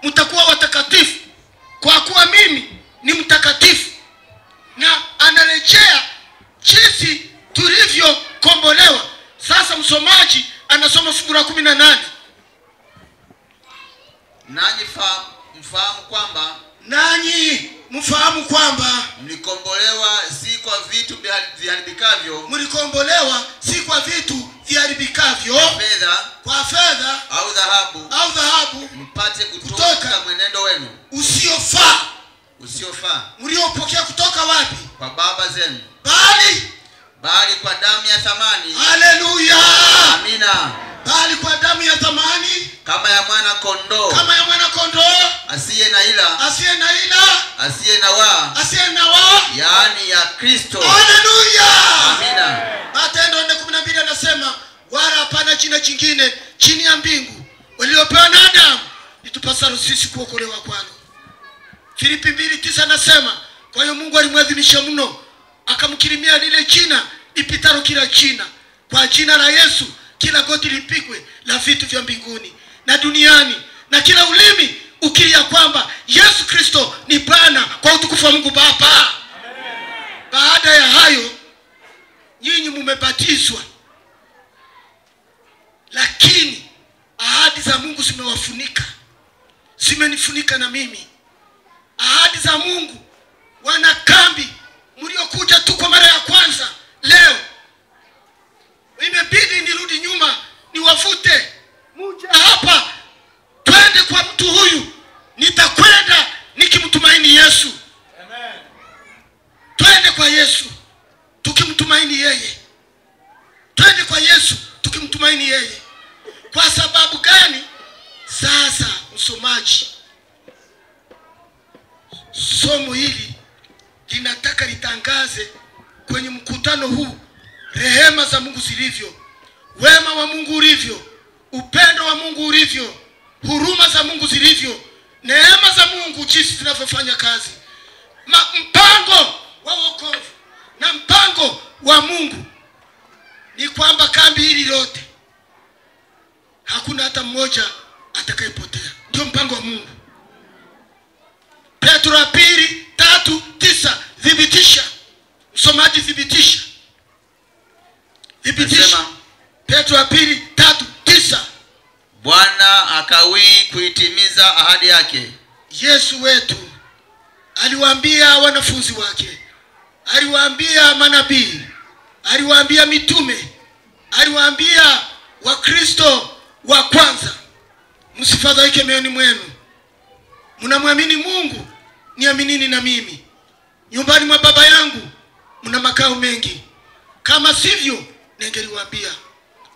mtakuwa watakatifu kwa kuwa mimi ni mtakatifu. Na anarejea jinsi tulivyokombolewa. Sasa msomaji anasoma fungu la 18. Nanyi mfahamu kwamba, nanyi mfahamu kwamba mlikombolewa si kwa vitu viharibikavyo, mlikombolewa si kwa vitu viharibikavyo, kwa fedha au dhahabu, au dhahabu, mpate kutoka mwenendo wenu usiofaa, mliopokea kutoka wapi? Kwa baba zenu, bali kwa damu ya thamani. Haleluya, amina. Bali kwa damu ya thamani, kama ya mwana kondoo, kama ya mwana kondoo asiye na ila, asiye na ila, asiye na waa, asiye na waa, yaani ya Kristo. Haleluya, amina. Matendo 4:12 anasema, wala hapana jina jingine chini ya mbingu waliopewa na Adamu litupasalo sisi kuokolewa kwalo. Filipi 2:9 anasema, kwa hiyo Mungu alimwadhimisha mno, akamkirimia lile jina lipitalo kila jina, kwa jina la Yesu kila goti lipigwe, la vitu vya mbinguni na duniani, na kila ulimi ukiri ya kwamba Yesu Kristo ni Bwana, kwa utukufu wa Mungu Baba. Amen. Baada ya hayo nyinyi mumebatizwa, lakini ahadi za Mungu zimewafunika, zimenifunika na mimi. Ahadi za Mungu, wana kambi mliokuja tu kwa mara ya kwanza leo, imebidi nirudi nyuma niwavute muje hapa, twende kwa mtu huyu. Nitakwenda nikimtumaini Yesu. Amen. Twende kwa Yesu tukimtumaini yeye. Twende kwa Yesu tukimtumaini yeye. Kwa sababu gani? Sasa msomaji, somo hili linataka litangaze kwenye mkutano huu rehema za Mungu zilivyo, wema wa Mungu ulivyo, upendo wa Mungu ulivyo, huruma za Mungu zilivyo, neema za Mungu jinsi zinavyofanya kazi, mpango wa wokovu na mpango wa Mungu ni kwamba kambi hili lote hakuna hata mmoja atakayepotea. Ndio mpango wa Mungu. Petro 2:3-9, thibitisha. Msomaji, thibitisha. Thibitisha. Petro 2:3-9. Bwana akawii kuitimiza ahadi yake. Yesu wetu aliwaambia wanafunzi wake, aliwaambia manabii, aliwaambia mitume, aliwaambia Wakristo wa kwanza, msifadhaike mioyoni mwenu. Mnamwamini Mungu, niaminini na mimi. Nyumbani mwa Baba yangu mna makao mengi, kama sivyo ningeliwaambia,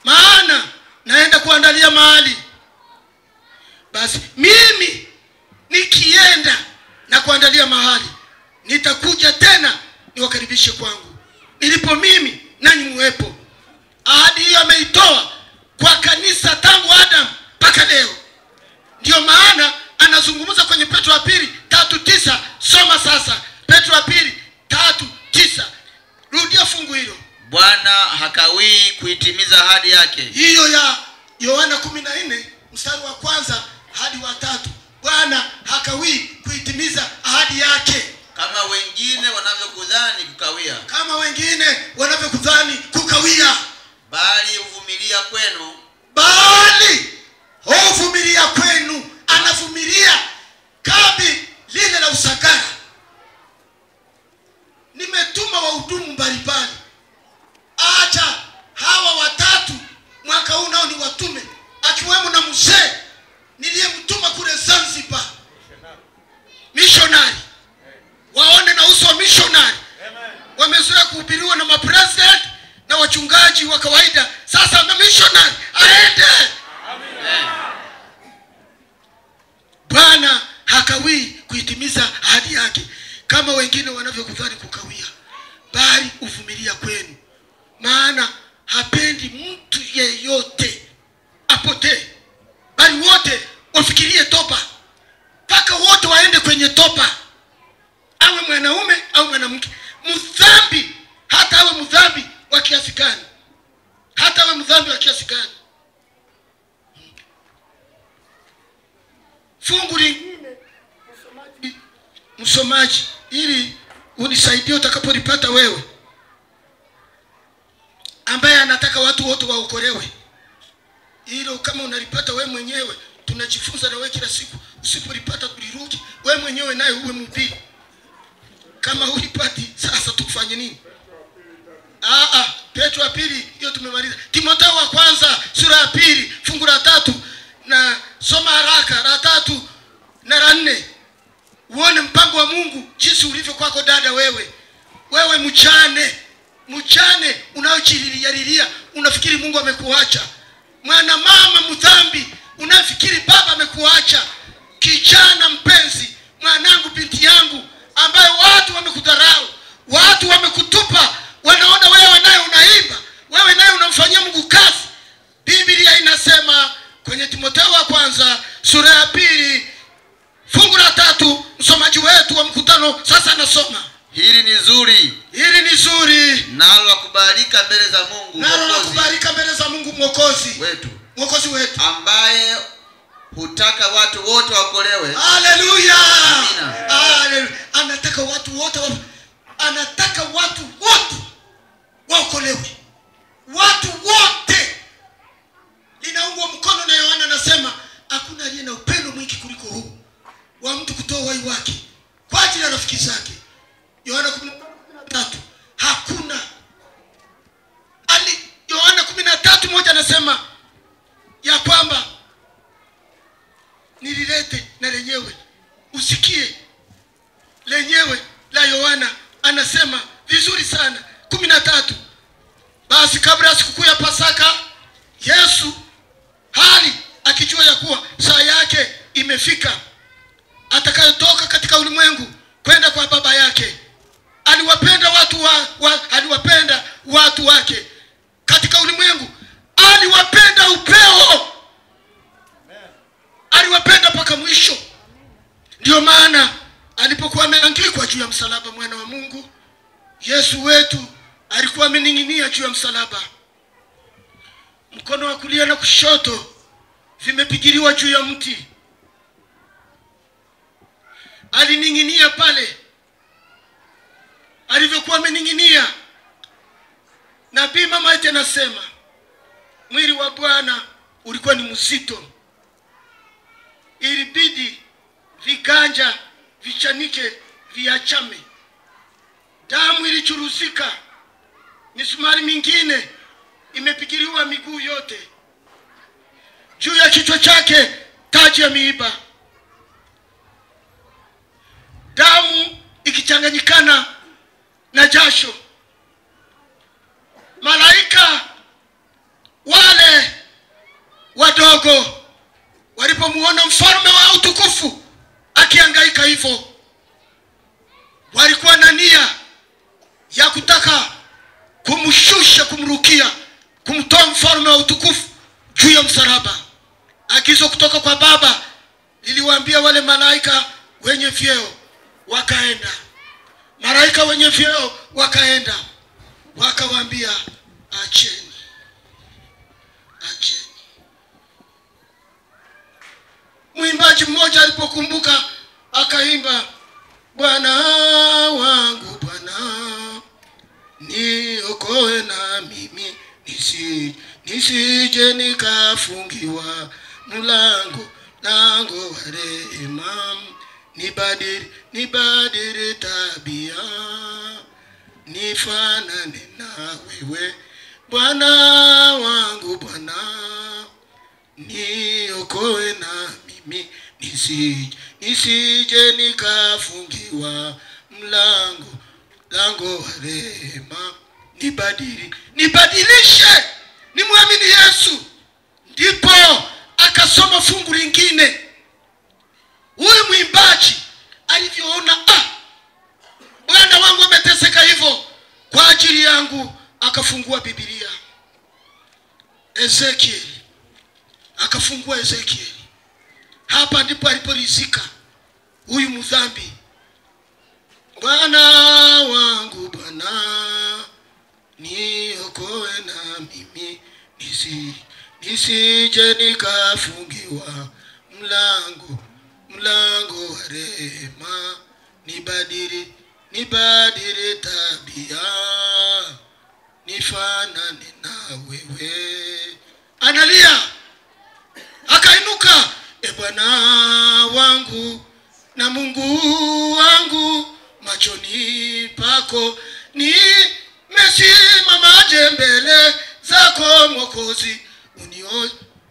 maana naenda kuandalia mahali. Basi mimi nikienda na kuandalia mahali, nitakuja tena niwakaribishe kwangu, nilipo mimi nanyi muwepo. Ahadi hiyo ameitoa kwa kanisa tangu Adam mpaka leo. Ndio maana anazungumza kwenye Petro 2:3-9. Soma sasa Petro 2:3-9. Rudia fungu hilo. Bwana hakawii kuitimiza ahadi yake. Hiyo ya Yohana 14 mstari wa 1 hadi wa 3. Bwana hakawii kuitimiza ahadi yake, kama wengine wanavyokudhani kukawia, kama wengine wanavyokudhani kukawia, bali huvumilia kwenu, bali huvumilia kwenu. Anavumilia kambi lile la Usagara. Nimetuma wahudumu mbalimbali, acha hawa watatu mwaka huu nao ni watume, akiwemo na mzee niliyemtuma kule Zanzibar, missionary. Waone na uso wa missionary. Wamezoea kuhubiriwa na mapresident na wachungaji wa kawaida, sasa na missionary aende. Bwana hakawii kuitimiza ahadi yake, kama wengine wanavyokudhani kukawia, bali uvumilia kwenu, maana hapendi mtu yeyote apotee, bali wote mdhambi wa kiasi gani? Fungu lingine msomaji, ili unisaidie utakapolipata wewe, ambaye anataka watu wote waokolewe. Hilo kama unalipata wewe mwenyewe, tunajifunza na wewe kila siku. Usipolipata tuliruki, wewe mwenyewe naye uwe mhubiri. Kama hulipati sasa tukufanye nini? Petro wa pili hiyo tumemaliza. Timotheo wa kwanza sura ya 2 fungu la 3, na soma haraka la 3 na la 4. Uone mpango wa Mungu jinsi ulivyo kwako dada wewe. Wewe mchane unaojililia, unafikiri Mungu amekuacha. Mwana mama mdhambi, unafikiri baba amekuacha. Kijana mpenzi, mwanangu, binti yangu, ambaye watu wamekudharau, watu wamekutupa, wanaona wewe naye unaimba, wewe naye unamfanyia Mungu kazi. Biblia inasema kwenye Timotheo wa kwanza sura ya 2 fungu la 3, msomaji wetu wa mkutano sasa anasoma. Hili ni zuri. Hili ni zuri. Nalo lakubalika mbele za Mungu. Nalo lakubalika mbele za Mungu Mwokozi wetu. Mwokozi wetu. Ambaye hutaka watu wote waokolewe. Haleluya. Amina. Haleluya. Anataka watu wote anataka watu wote waokolewe. Watu wote. Linaungwa mkono na Yohana anasema hakuna aliye na upendo mwingi kuliko huu wa mtu kutoa uhai wake kwa ajili ya rafiki zake. Yohana 13. Hakuna. Yohana 13:1 anasema ya kwamba nililete na lenyewe usikie lenyewe la Yohana anasema vizuri sana 13. Basi kabla ya sikukuu ya Pasaka, Yesu hali akijua ya kuwa saa yake imefika atakayotoka katika ulimwengu kwenda kwa baba yake, aliwapenda watu aliwapenda watu wake katika ulimwengu, aliwapenda upeo. Amen. Aliwapenda mpaka mwisho. Ndio maana alipokuwa ameangikwa juu ya msalaba, mwana wa Mungu Yesu wetu alikuwa ameninginia juu ya msalaba, mkono wa kulia na kushoto vimepigiliwa juu ya mti. Alininginia pale. Alivyokuwa ameninginia, nabii mama yetu anasema mwili wa Bwana ulikuwa ni mzito, ilibidi viganja vichanike viachame, damu ilichuruzika, misumari mingine imepigiliwa miguu yote, juu ya kichwa chake taji ya miiba, damu ikichanganyikana na jasho. Malaika wale wadogo walipomuona mfalme wa utukufu akihangaika hivyo, walikuwa na nia ya kutaka kumshusha, kumrukia, kumtoa mfalme wa utukufu juu ya msalaba. Agizo kutoka kwa Baba liliwaambia wale malaika wenye vyeo, wakaenda. Malaika wenye vyeo wakaenda, wakawaambia acheni, acheni. Mwimbaji mmoja alipokumbuka akaimba, Bwana wangu Bwana niokoe na mimi nisije nikafungiwa mlango lango wa rehema, nibadili tabia nifanane na wewe Bwana wangu Bwana niokoe na mimi nisije nikafungiwa mlango lango wa rehema, nibadilishe nimwamini Yesu. Ndipo akasoma fungu lingine. Huyu mwimbaji alivyoona Bwana wangu ameteseka hivyo kwa ajili yangu, akafungua Biblia Ezekiel, akafungua Ezekiel. Hapa ndipo aliporizika huyu mdhambi. Bwana wangu Bwana niokoe na mimi Nisije nikafungiwa mlango, mlango wa rehema. Nibadili, nibadili tabia, nifanane na wewe. Analia, akainuka. E Bwana wangu na Mungu wangu, machoni pako nimesimamaje mbele zako Mwokozi.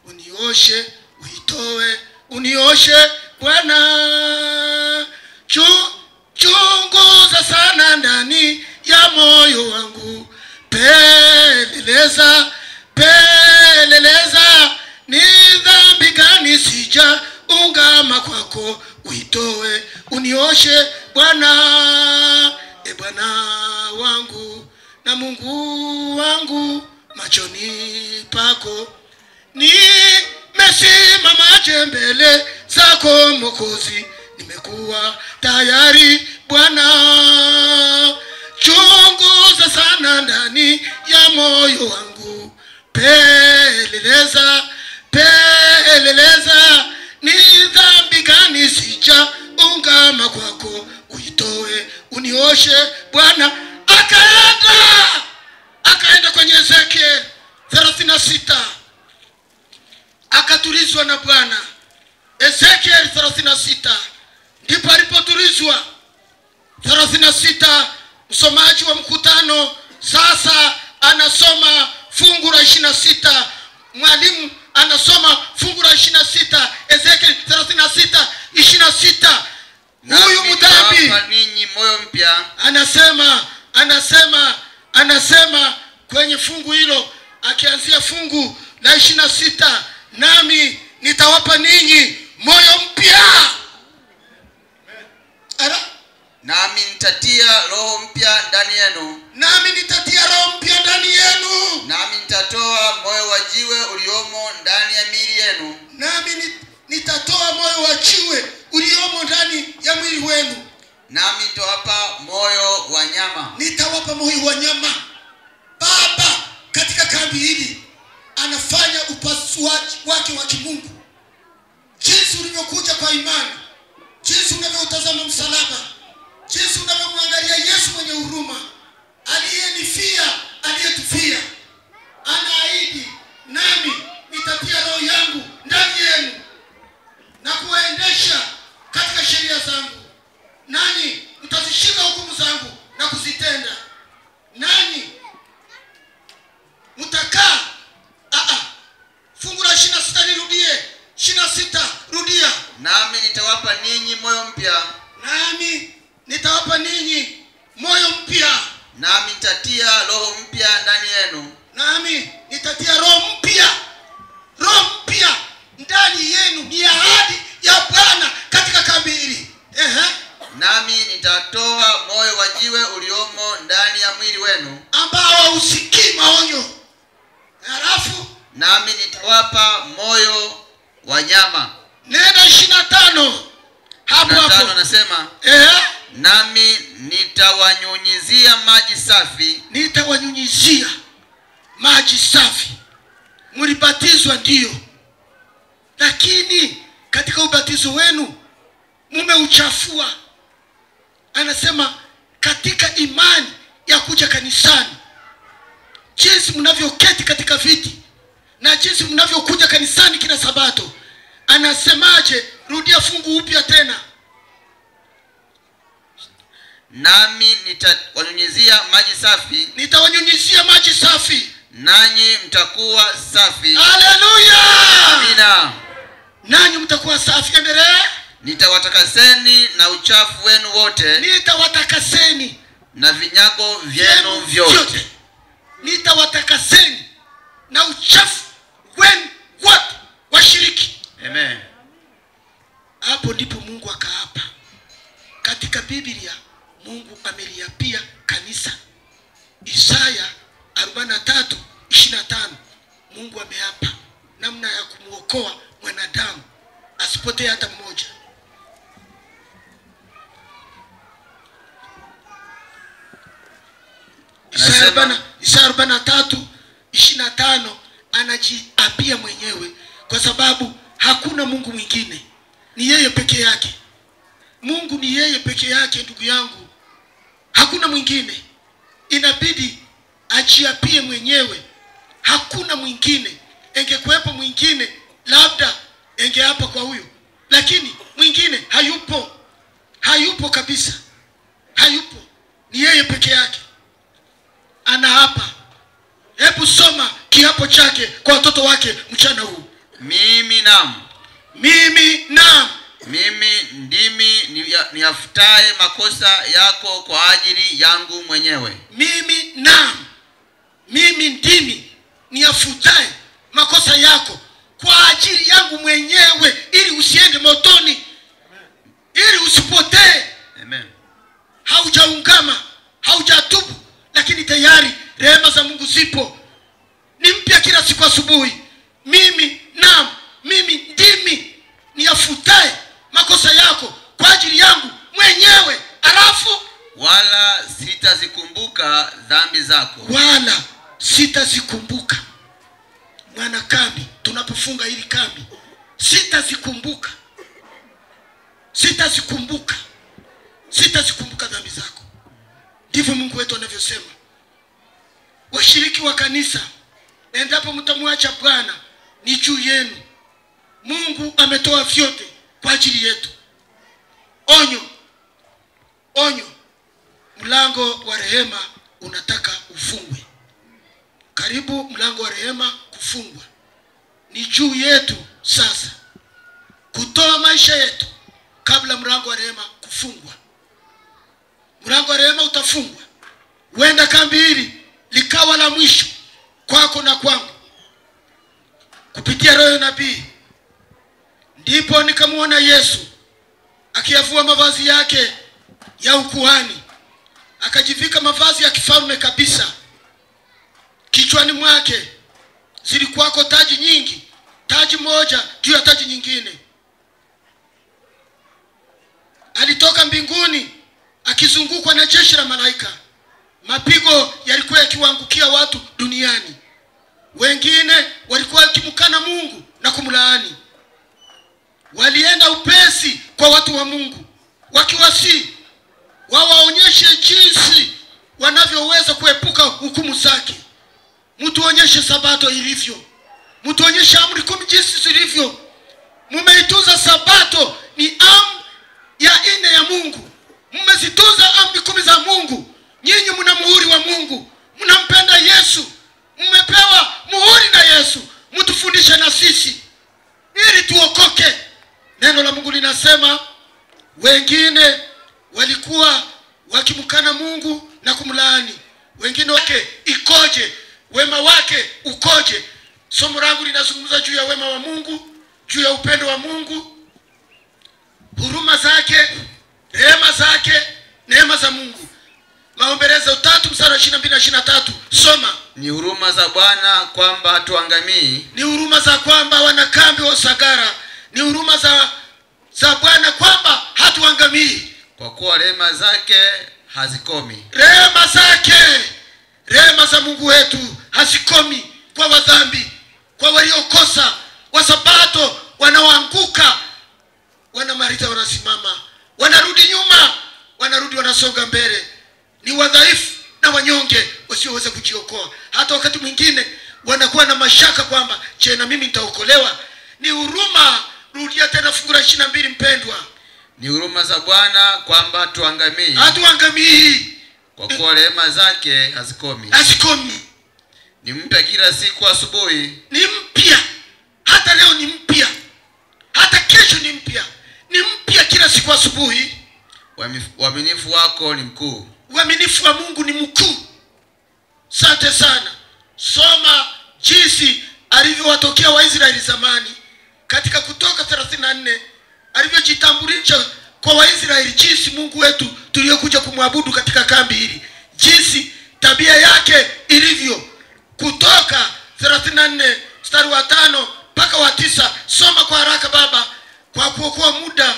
Unioshe, uitoe, unioshe Bwana. Chunguza sana ndani ya moyo wangu, peleleza, peleleza, ni dhambi gani sija ungama kwako, uitoe, unioshe Bwana. E Bwana wangu na Mungu wangu, machoni pako nimesimamaje mbele zako Mwokozi. Nimekuwa tayari Bwana. Chunguza sana ndani ya moyo wangu, peleleza, peleleza, ni dhambi gani sija ungama kwako, uitoe, unioshe Bwana. Akaenda kwenye Ezekiel 36, akatulizwa na Bwana. Ezekiel 36 ndipo alipotulizwa. 36, msomaji wa mkutano sasa anasoma fungu la 26. Mwalimu anasoma fungu la 26, Ezekiel 36 26. Huyu mdhambi ninyi moyo mpya, anasema kwenye fungu hilo, akianzia fungu la 26, nami nitawapa ninyi moyo mpya. Nami nitatia roho mpya ndani yenu. Nami nitatia roho mpya ndani yenu. Nami nitatoa moyo wa jiwe uliomo ndani ya miili yenu. Nami nitatoa moyo wa jiwe uliomo ndani ya mwili wenu. Nami nitawapa moyo wa nyama. Nitawapa moyo wa nyama. Baba katika kambi hili anafanya upasuaji wake wa kimungu. Jinsi ulivyokuja kwa imani, jinsi unavyotazama msalaba, jinsi unavyomwangalia Yesu mwenye huruma, aliyenifia, aliyetufia, anaahidi, nami nitatia roho yangu ndani yenu na kuwaendesha katika sheria zangu, nanyi mtazishika hukumu zangu na kuzitenda, nanyi mtakaa. Fungu la 26 nirudie, 26 rudia. Nami nitawapa ninyi moyo mpya. Nami nitawapa ninyi moyo mpya. Nami nitatia roho mpya ndani yenu. Nami nitatia roho mpya. Roho mpya ndani yenu ni ahadi ya Bwana katika kambi hili. Nami nitatoa moyo wa jiwe uliomo ndani ya mwili wenu, ambao hausikii maonyo. Halafu nami nitawapa moyo wa nyama. Nenda 25. Hapo hapo anasema, nami nitawanyunyizia maji safi. Nitawanyunyizia maji safi. Mlibatizwa ndio, lakini katika ubatizo wenu mmeuchafua. Anasema katika imani ya kuja kanisani, jinsi mnavyoketi katika viti na jinsi mnavyokuja kanisani kila Sabato. Anasemaje? Rudia fungu upya tena. Nami nitawanyunyizia maji safi. Nitawanyunyizia maji safi, nanyi mtakuwa safi. Haleluya! Amina. Nanyi mtakuwa safi. Endelea. Nitawatakaseni na uchafu wenu wote. Nitawatakaseni na vinyago vyenu vyote. Nitawatakaseni na uchafu wenu wote, washiriki. Amen. Hapo ndipo Mungu akaapa. Katika Biblia Mungu ameliapia kanisa. Isaya 43:25 Mungu ameapa namna ya kumuokoa mwanadamu asipotee hata mmoja. Isaya 43:25 Anajiapia mwenyewe kwa sababu hakuna Mungu mwingine, ni yeye peke yake. Mungu ni yeye peke yake, ndugu yangu, hakuna mwingine. Inabidi ajiapie mwenyewe, hakuna mwingine. Ingekuwepo mwingine labda ingeapa kwa huyo, lakini mwingine hayupo, hayupo kabisa, hayupo, ni yeye peke yake. Anaapa. Hebu soma kiapo chake kwa watoto wake mchana huu. Mimi naam, mimi naam, mimi ndimi niyafutaye makosa yako kwa ajili yangu mwenyewe. Mimi naam, mimi ndimi niyafutaye makosa yako kwa ajili yangu mwenyewe, ili usiende motoni, ili usipotee. Amen. Haujaungama, haujatubu, lakini tayari rehema za Mungu zipo, ni mpya kila siku asubuhi. Mimi naam, mimi ndimi niyafutaye makosa yako kwa ajili yangu mwenyewe, alafu wala sitazikumbuka dhambi zako. Wala sitazikumbuka. Mwana kambi, tunapofunga hili kambi, sitazikumbuka, sitazikumbuka, sitazikumbuka dhambi zako. Ndivyo Mungu wetu anavyosema. Washiriki wa kanisa, endapo mtamwacha Bwana, ni juu yenu. Mungu ametoa vyote kwa ajili yetu. Onyo, onyo, mlango wa rehema unataka ufungwe. Karibu mlango wa rehema kufungwa. Ni juu yetu sasa kutoa maisha yetu kabla mlango wa rehema kufungwa. Mlango wa rehema utafungwa. Huenda kambi hili likawa la mwisho kwako na kwangu. Kupitia roho ya nabii, ndipo nikamuona Yesu akiyavua mavazi yake ya ukuhani, akajivika mavazi ya kifalme kabisa. Kichwani mwake zilikuwako taji nyingi, taji moja juu ya taji nyingine. Alitoka mbinguni akizungukwa na jeshi la malaika. Mapigo yalikuwa yakiwaangukia watu duniani. Wengine walikuwa wakimkana Mungu na kumlaani. Walienda upesi kwa watu wa Mungu, wakiwasi wawaonyeshe jinsi wanavyoweza kuepuka hukumu zake. Mtuonyeshe sabato ilivyo, mtuonyeshe amri 10 jinsi zilivyo. Mumeitunza sabato, ni amri ya 4 ya Mungu. Mmezitunza amri 10 za Mungu. Nyinyi mna muhuri wa Mungu, mnampenda Yesu, mmepewa muhuri na Yesu. Mtufundishe na sisi ili tuokoke. Neno la Mungu linasema wengine walikuwa wakimkana Mungu na kumlaani, wengine wake ikoje, wema wake ukoje. Somo langu linazungumza juu ya wema wa Mungu, juu ya upendo wa Mungu, huruma zake, rehema zake, neema za Mungu. Maombolezo 3 mstari wa 22 na 23. Soma. Ni huruma za Bwana kwamba hatuangamii. Ni huruma za kwamba wanakambi wa Usagara, ni huruma za Bwana kwamba hatuangamii, kwa kuwa rehema zake hazikomi. Rehema zake, rehema za Mungu wetu hazikomi kwa wadhambi, kwa waliokosa, wasabato wanaoanguka, wanamaliza, wanasimama, wanarudi nyuma, wanarudi, wanasonga mbele. Ni wadhaifu na wanyonge wasioweza kujiokoa. Hata wakati mwingine wanakuwa na mashaka kwamba je, na mimi nitaokolewa? Ni huruma. Rudia tena fungu la 22 mpendwa. Ni huruma za Bwana kwamba hatuangamii. Hatuangamii, kwa kuwa rehema zake hazikomi. Hazikomi. Ni mpya kila siku asubuhi. Ni mpya. Hata leo ni mpya. Hata kesho ni mpya. Ni mpya kila siku asubuhi. Uaminifu wako ni mkuu. Uaminifu wa Mungu ni mkuu. Sante sana. Soma jinsi alivyowatokea Waisraeli zamani katika Kutoka 34, alivyojitambulisha kwa Waisraeli, jinsi Mungu wetu tuliyokuja kumwabudu katika kambi hili, jinsi tabia yake ilivyo. Kutoka 34 mstari wa 5 mpaka wa 9. Soma kwa haraka baba, kwa kuokoa muda.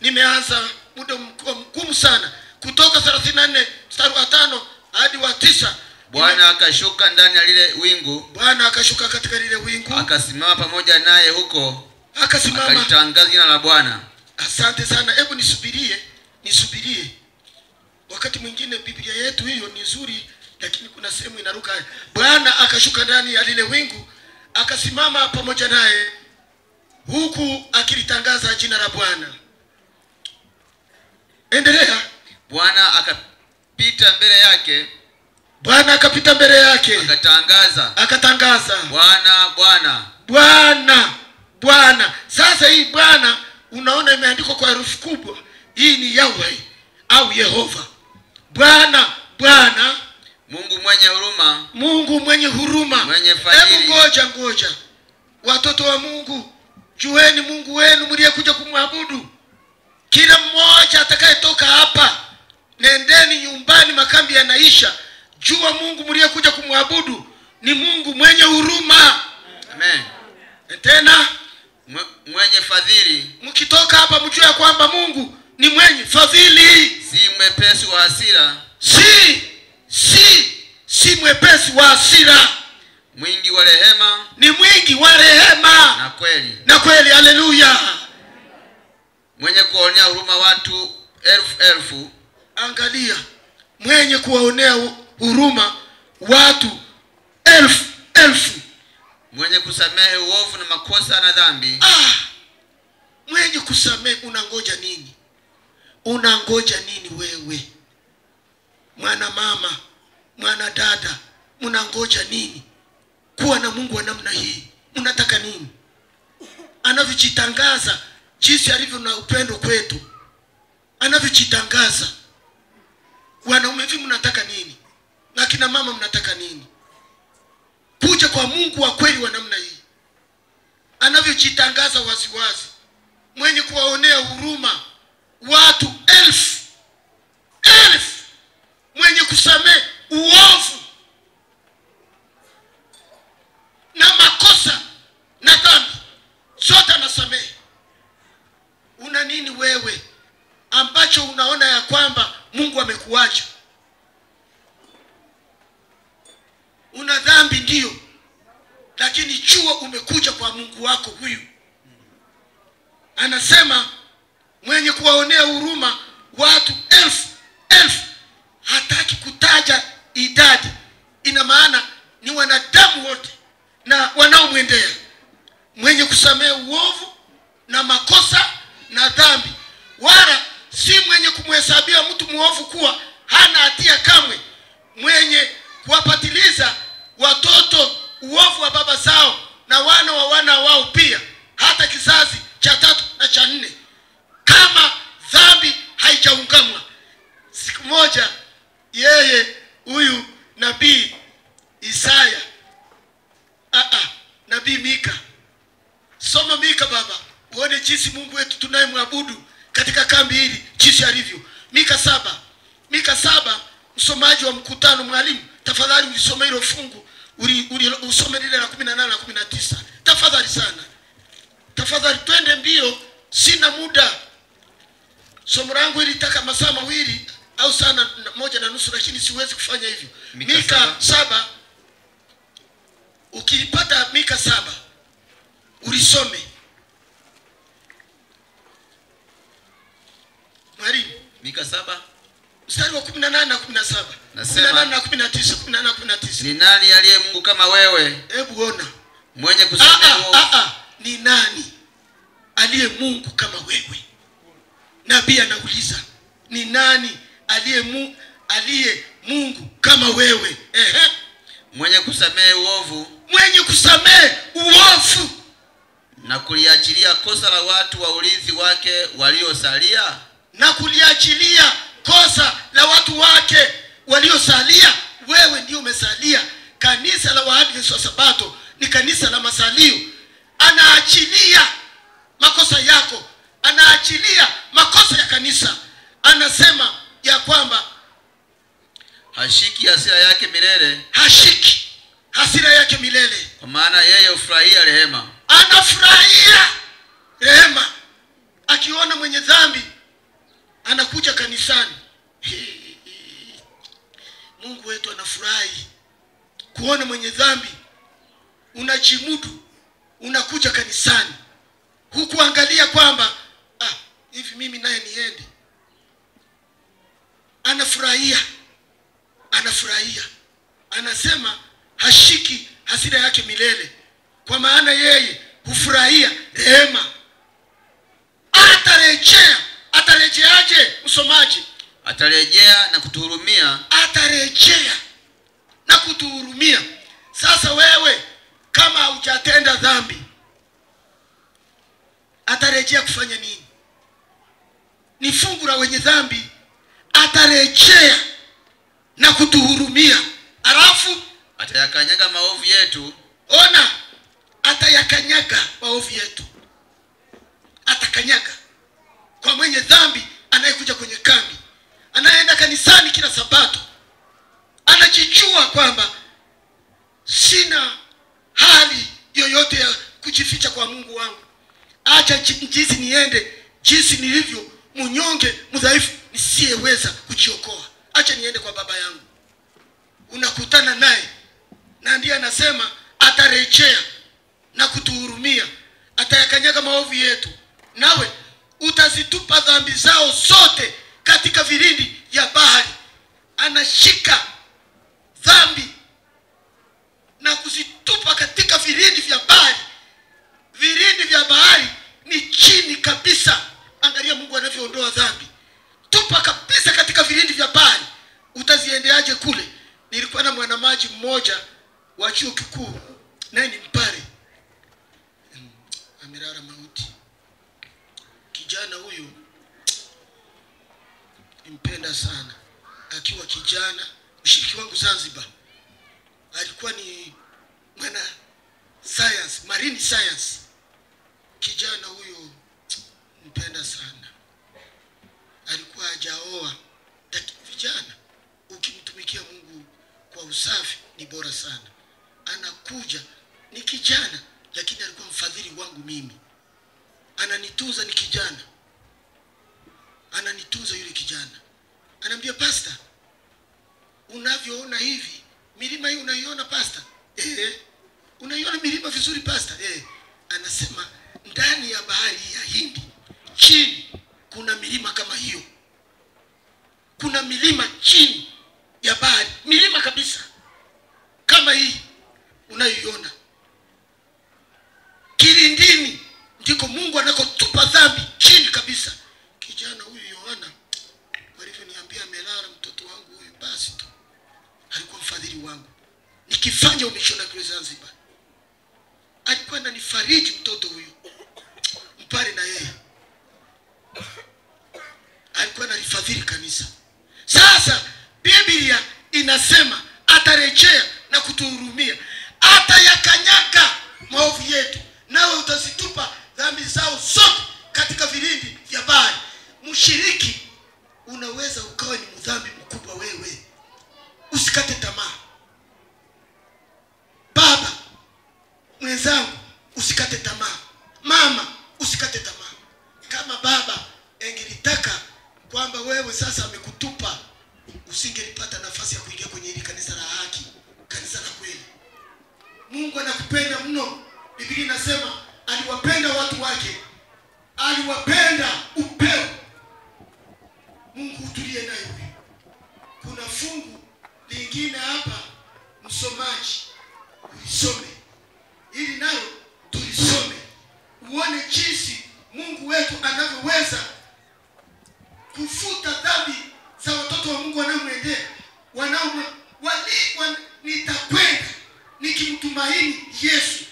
Nimeanza muda mgumu sana. Kutoka 34 mstari wa 5 hadi wa 9. Bwana akashuka ndani ya lile wingu. Bwana akashuka katika lile wingu. Akasimama pamoja naye huko. Akasimama. Akalitangaza jina la Bwana. Asante sana. Hebu nisubirie. Wakati mwingine Biblia yetu hiyo ni nzuri, lakini kuna sehemu inaruka. Bwana akashuka ndani ya lile wingu, akasimama pamoja naye huku akilitangaza jina la Bwana. Endelea. Bwana akapita mbele yake. Bwana akapita mbele yake. Akatangaza. Akatangaza. Bwana, Bwana. Bwana, Bwana. Sasa hii Bwana unaona imeandikwa kwa herufi kubwa. Hii ni Yahweh au Yehova. Bwana, Bwana, Mungu mwenye huruma. Mungu mwenye huruma. Mwenye fadhili. Hebu ngoja. Watoto wa Mungu, jueni Mungu wenu mliyekuja kumwabudu. Kila mmoja atakayetoka hapa, nendeni nyumbani, makambi yanaisha. Jua Mungu mliyekuja kumwabudu ni Mungu mwenye huruma. Amen. Tena mwenye fadhili. Mkitoka hapa mjue kwamba Mungu ni mwenye fadhili. Si mwepesi wa hasira. Si mwepesi wa hasira. Mwingi wa rehema. Ni mwingi wa rehema na kweli. Na kweli, haleluya. Mwenye kuonea huruma watu elfu elfu. Angalia, mwenye kuwaonea huruma watu elfu elfu. Mwenye kusamehe uovu na makosa na dhambi. Mwenye kusamehe. Unangoja nini? Unangoja nini wewe? Mwana mama, mwana dada, unangoja nini? Kuwa na Mungu wa namna hii, unataka nini? Anavyojitangaza jinsi alivyo na upendo kwetu. Anavyojitangaza. Wanaume hivi mnataka nini? Na kina mama mnataka nini? Kuja kwa Mungu wa kweli wa namna hii. Anavyojitangaza waziwazi. Mwenye kuwaonea huruma watu elfu elfu. Mwenye kusamehe uovu na makosa na dhambi zote anasamehe. Una nini wewe ambacho unaona ya kwamba Mungu amekuacha? Una dhambi ndio, lakini jua umekuja kwa Mungu wako huyu. Anasema mwenye kuwaonea huruma watu elfu elfu. Hataki kutaja idadi. Ina maana ni wanadamu wote na wanaomwendea. Mwenye kusamehe uovu na makosa na dhambi, wala si mwenye kumhesabia mtu muovu kuwa hana hatia kamwe, mwenye kuwapatiliza watoto uovu wa baba zao na wana wa wana wao pia, hata kizazi cha tatu na cha nne, kama dhambi haijaungamwa. Siku moja yeye huyu nabii Isaya, nabii Mika. Soma Mika baba, uone jinsi Mungu wetu tunayemwabudu katika kambi hili jinsi alivyo. Mika 7. Mika 7, msomaji wa mkutano, mwalimu, tafadhali ulisome hilo fungu, usome lile la 18 na 19. Tafadhali sana. Tafadhali twende mbio, sina muda. Somo langu ilitaka masaa mawili au sana 1.5, lakini siwezi kufanya hivyo. Mika 7, ukipata Mika 7 ulisome. Mwalimu, Mika 7 mstari wa 18 na 17. Nasema 18 na 19, 18 na 19. Ni nani aliye Mungu kama wewe? Hebu ona. Mwenye kusamehe uovu. Ni nani aliye Mungu kama wewe? Nabii anauliza, ni nani aliye Mungu kama wewe? Mwenye kusamehe uovu. Mwenye kusamehe uovu na kuliachilia kosa la watu wa urithi wake waliosalia. Na kuliachilia kosa la watu wake waliosalia. Wewe ndio umesalia. Kanisa la Waadventista wa Sabato ni kanisa la masalio. Anaachilia makosa yako, anaachilia makosa ya kanisa. Anasema ya kwamba hashiki hasira yake milele. Hashiki hasira yake milele, kwa maana yeye hufurahia rehema. Anafurahia rehema. Akiona mwenye dhambi anakuja kanisani, Mungu wetu anafurahi. Kuona mwenye dhambi unajimudu, unakuja kanisani, hukuangalia kwamba hivi mimi naye niende. Anafurahia, anafurahia, anasema hashiki hasira yake milele, kwa maana yeye hufurahia rehema. Atarejea. Atarejeaje msomaji? Atarejea na kutuhurumia. Atarejea na kutuhurumia. Sasa wewe kama hujatenda dhambi, atarejea kufanya nini? Ni fungu la wenye dhambi. Atarejea na kutuhurumia. Alafu atayakanyaga maovu yetu. Ona, atayakanyaga maovu yetu. Atakanyaga. Kwa mwenye dhambi anayekuja kwenye kambi, anayeenda kanisani kila Sabato, anajijua kwamba sina hali yoyote ya kujificha kwa Mungu wangu. Acha jinsi niende, jinsi nilivyo, mnyonge, mdhaifu, nisiyeweza kujiokoa. Acha niende kwa baba yangu. Unakutana naye, na ndiye anasema atarejea na kutuhurumia, atayakanyaga maovu yetu, nawe utazitupa dhambi zao zote katika vilindi vya bahari. Anashika dhambi na kuzitupa katika vilindi vya bahari. Vilindi vya bahari ni chini kabisa. Angalia Mungu anavyoondoa dhambi. Tupa kabisa katika vilindi vya bahari. Utaziendeaje kule? Nilikuwa na mwanamaji mmoja wa chuo kikuu, naye ni Mpare, amelala mauti. Kijana huyu nimpenda sana. Akiwa kijana, mshiriki wangu Zanzibar, alikuwa ni mwana science, marine science. Kijana huyu mpenda sana. Alikuwa hajaoa. Vijana, ukimtumikia Mungu kwa usafi ni bora sana. Anakuja, ni kijana, lakini alikuwa mfadhili wangu mimi. Ananitunza, ni kijana. Ananitunza yule kijana. Anambia, pastor, unavyoona hivi, milima hii unaiona pastor? Unaiona milima vizuri pastor? Anasema ndani ya bahari ya Hindi chini kuna milima kama hiyo. Kuna milima chini ya bahari, milima kabisa kama hii unayoiona. Kilindini ndiko Mungu anakotupa dhambi chini kabisa. Kijana huyu Yohana walivyoniambia amelala mtoto wangu huyu, basi tu alikuwa mfadhili wangu. Nikifanya umishona kule Zanzibar, alikuwa ananifariji mtoto huyu Mpare, na yeye alikuwa analifadhili kanisa. Sasa Biblia inasema atarejea na kutuhurumia, atayakanyaga maovu yetu, nawe utazitupa dhambi zao zote katika vilindi vya bahari. Mshiriki, unaweza ukawa ni mdhambi mkubwa wewe, usikate tamaa. Baba mwenzangu, usikate tamaa. Mama, usikate tamaa. Kama baba angelitaka kwamba wewe sasa amekutupa, usingelipata nafasi ya kuingia kwenye hili kanisa la haki, kanisa la kweli. Mungu anakupenda mno. Biblia inasema aliwapenda watu wake, aliwapenda upeo. Mungu utulie naye huyu. Kuna fungu lingine hapa msomaji ulisome, ili nalo tulisome, uone jinsi Mungu wetu anavyoweza kufuta dhambi za watoto wa Mungu wanaomwendea. Nitakwenda nikimtumaini Yesu.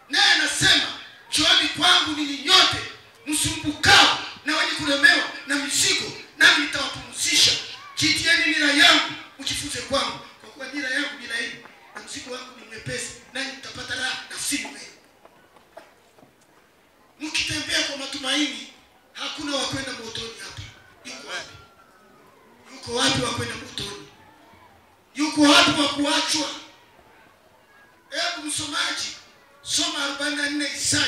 Naye anasema njooni kwangu ninyi nyote msumbukao na wenye kulemewa na mizigo, nami nitawapumzisha. Jitieni nira yangu mjifunze kwangu, kwa kuwa nira yangu ni laini na mzigo wangu ni mwepesi, nanyi mtapata raha nafsini mwenu. Mkitembea kwa matumaini, hakuna wa kwenda motoni hapa. Yuko wapi? Yuko wapi wa kwenda motoni? Yuko wapi wa kuachwa? Hebu msomaji soma 44 Isaya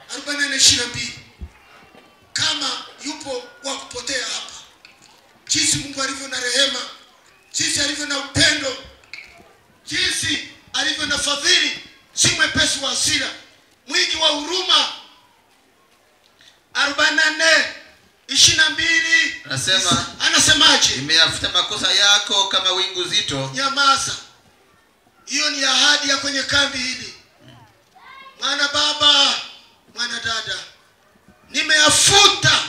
44:22. Kama yupo wa kupotea hapa, jinsi Mungu alivyo na rehema, jinsi alivyo na upendo, jinsi alivyo na fadhili, si mwepesi wa hasira, mwingi wa huruma. 44:22 Anasema, anasemaje? Nimeyafuta makosa yako kama wingu zito. Nyamaza. Hiyo ni ahadi ya kwenye kambi hili. Mwana baba, mwana dada, nimeyafuta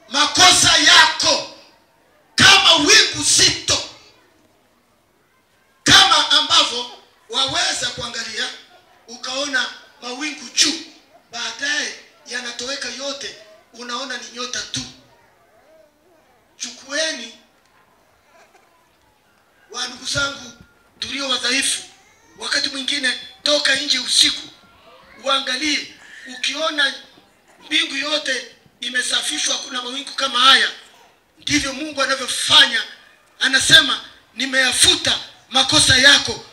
makosa yako kama wingu zito. Kama ambavyo waweza kuangalia ukaona mawingu juu, baadaye yanatoweka yote, unaona ni nyota tu. Chukueni wa ndugu zangu tulio wadhaifu, wakati mwingine toka nje usiku uangalie, ukiona mbingu yote imesafishwa, kuna mawingu kama haya. Ndivyo Mungu anavyofanya. Anasema nimeyafuta makosa yako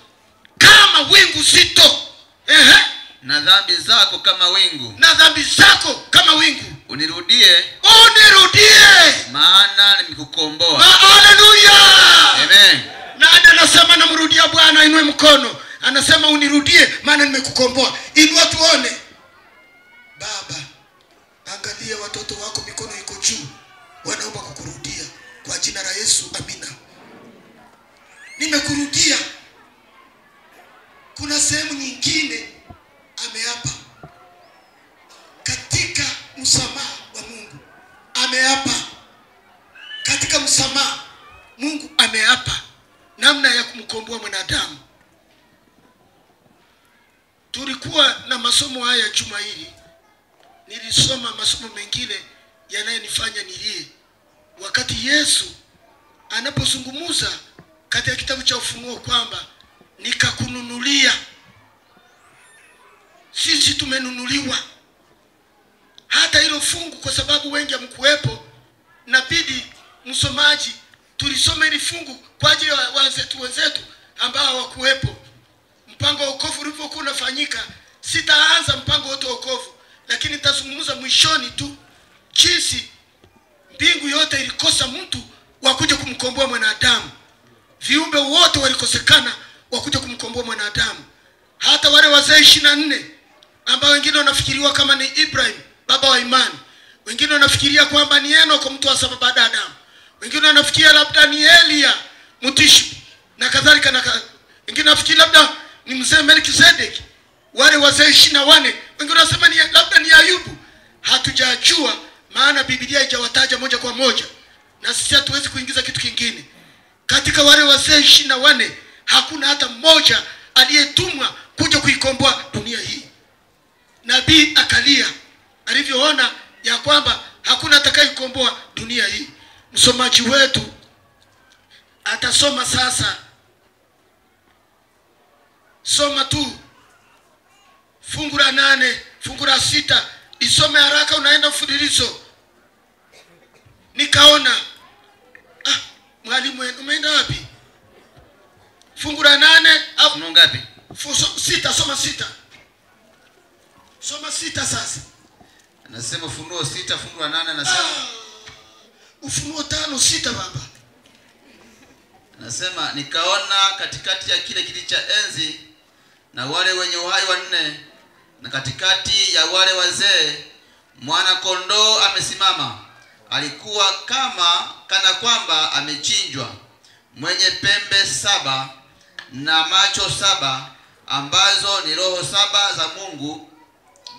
kama wingu zito. Ehe. Na dhambi zako kama wingu. Na dhambi zako kama wingu. Unirudie. Unirudie. Maana nimekukomboa. Haleluya. Amen. Na anasema namrudia Bwana, inue mkono. Anasema unirudie maana nimekukomboa. Inua tuone. Baba, angalia watoto wako mikono iko juu, wanaomba kukurudia kwa jina la Yesu, amina. Nimekurudia. Kuna sehemu nyingine ameapa katika msamaha wa Mungu. Ameapa katika msamaha. Mungu ameapa namna ya kumkomboa mwanadamu. Tulikuwa na masomo haya juma hili. Nilisoma masomo mengine yanayonifanya nilie. Wakati Yesu anapozungumza katika kitabu cha Ufunuo kwamba nikakununulia. Sisi tumenunuliwa. Hata hilo fungu kwa sababu wengi hamkuwepo, inabidi msomaji tulisome hili fungu kwa ajili ya wenzetu ambao hawakuwepo. Mpango wa wokovu ulipokuwa unafanyika, sitaanza mpango wote wa wokovu, lakini nitazungumza mwishoni tu jinsi mbingu yote ilikosa mtu wa kuja kumkomboa mwanadamu. Viumbe wote walikosekana wa kuja kumkomboa mwanadamu. Hata wale wazee 24 ambao wengine wanafikiriwa kama ni Ibrahim baba wa imani, wengine wanafikiria kwamba ni Enoch mtu wa saba baada ya Adamu, wengine wanafikiria labda ni Elia mtishi na kadhalika, na wengine wanafikiria labda ni mzee Melkizedek. Wale wazee 24 wengine wanasema ni labda ni Ayubu. Hatujajua, maana Biblia haijawataja moja kwa moja, na sisi hatuwezi kuingiza kitu kingine. Katika wale wazee 24 hakuna hata mmoja aliyetumwa kuja kuikomboa dunia hii. Nabii akalia alivyoona ya kwamba hakuna atakayekomboa dunia hii. Msomaji wetu atasoma sasa. Soma tu fungu la 8, fungu la 6, isome haraka, unaenda mfululizo. Nikaona mwalimu umeenda wapi? Fungu la 8 au ngapi? 6, soma 6. Soma 6 sasa. Anasema Ufunuo 6 fungu la 8, anasema Ufunuo 5:6 baba. Anasema nikaona katikati ya kile kiti cha enzi na wale wenye uhai wanne na katikati ya wale wazee mwana kondoo amesimama, alikuwa kama kana kwamba amechinjwa, mwenye pembe 7 na macho 7, ambazo ni roho 7 za Mungu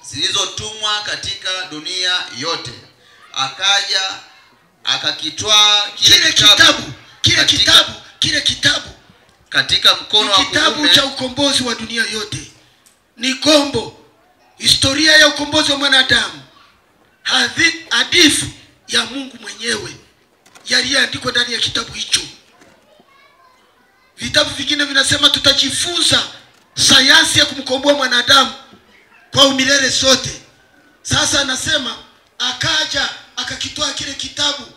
zilizotumwa katika dunia yote. Akaja akakitwaa kile kitabu, kile kitabu katika mkono wa kitabu kuume cha ukombozi wa dunia yote. Ni gombo, historia ya ukombozi wa mwanadamu, hadithi ya Mungu mwenyewe yaliyoandikwa ndani ya kitabu hicho. Vitabu vingine vinasema tutajifunza sayansi ya kumkomboa mwanadamu kwa umilele sote. Sasa anasema akaja akakitoa kile kitabu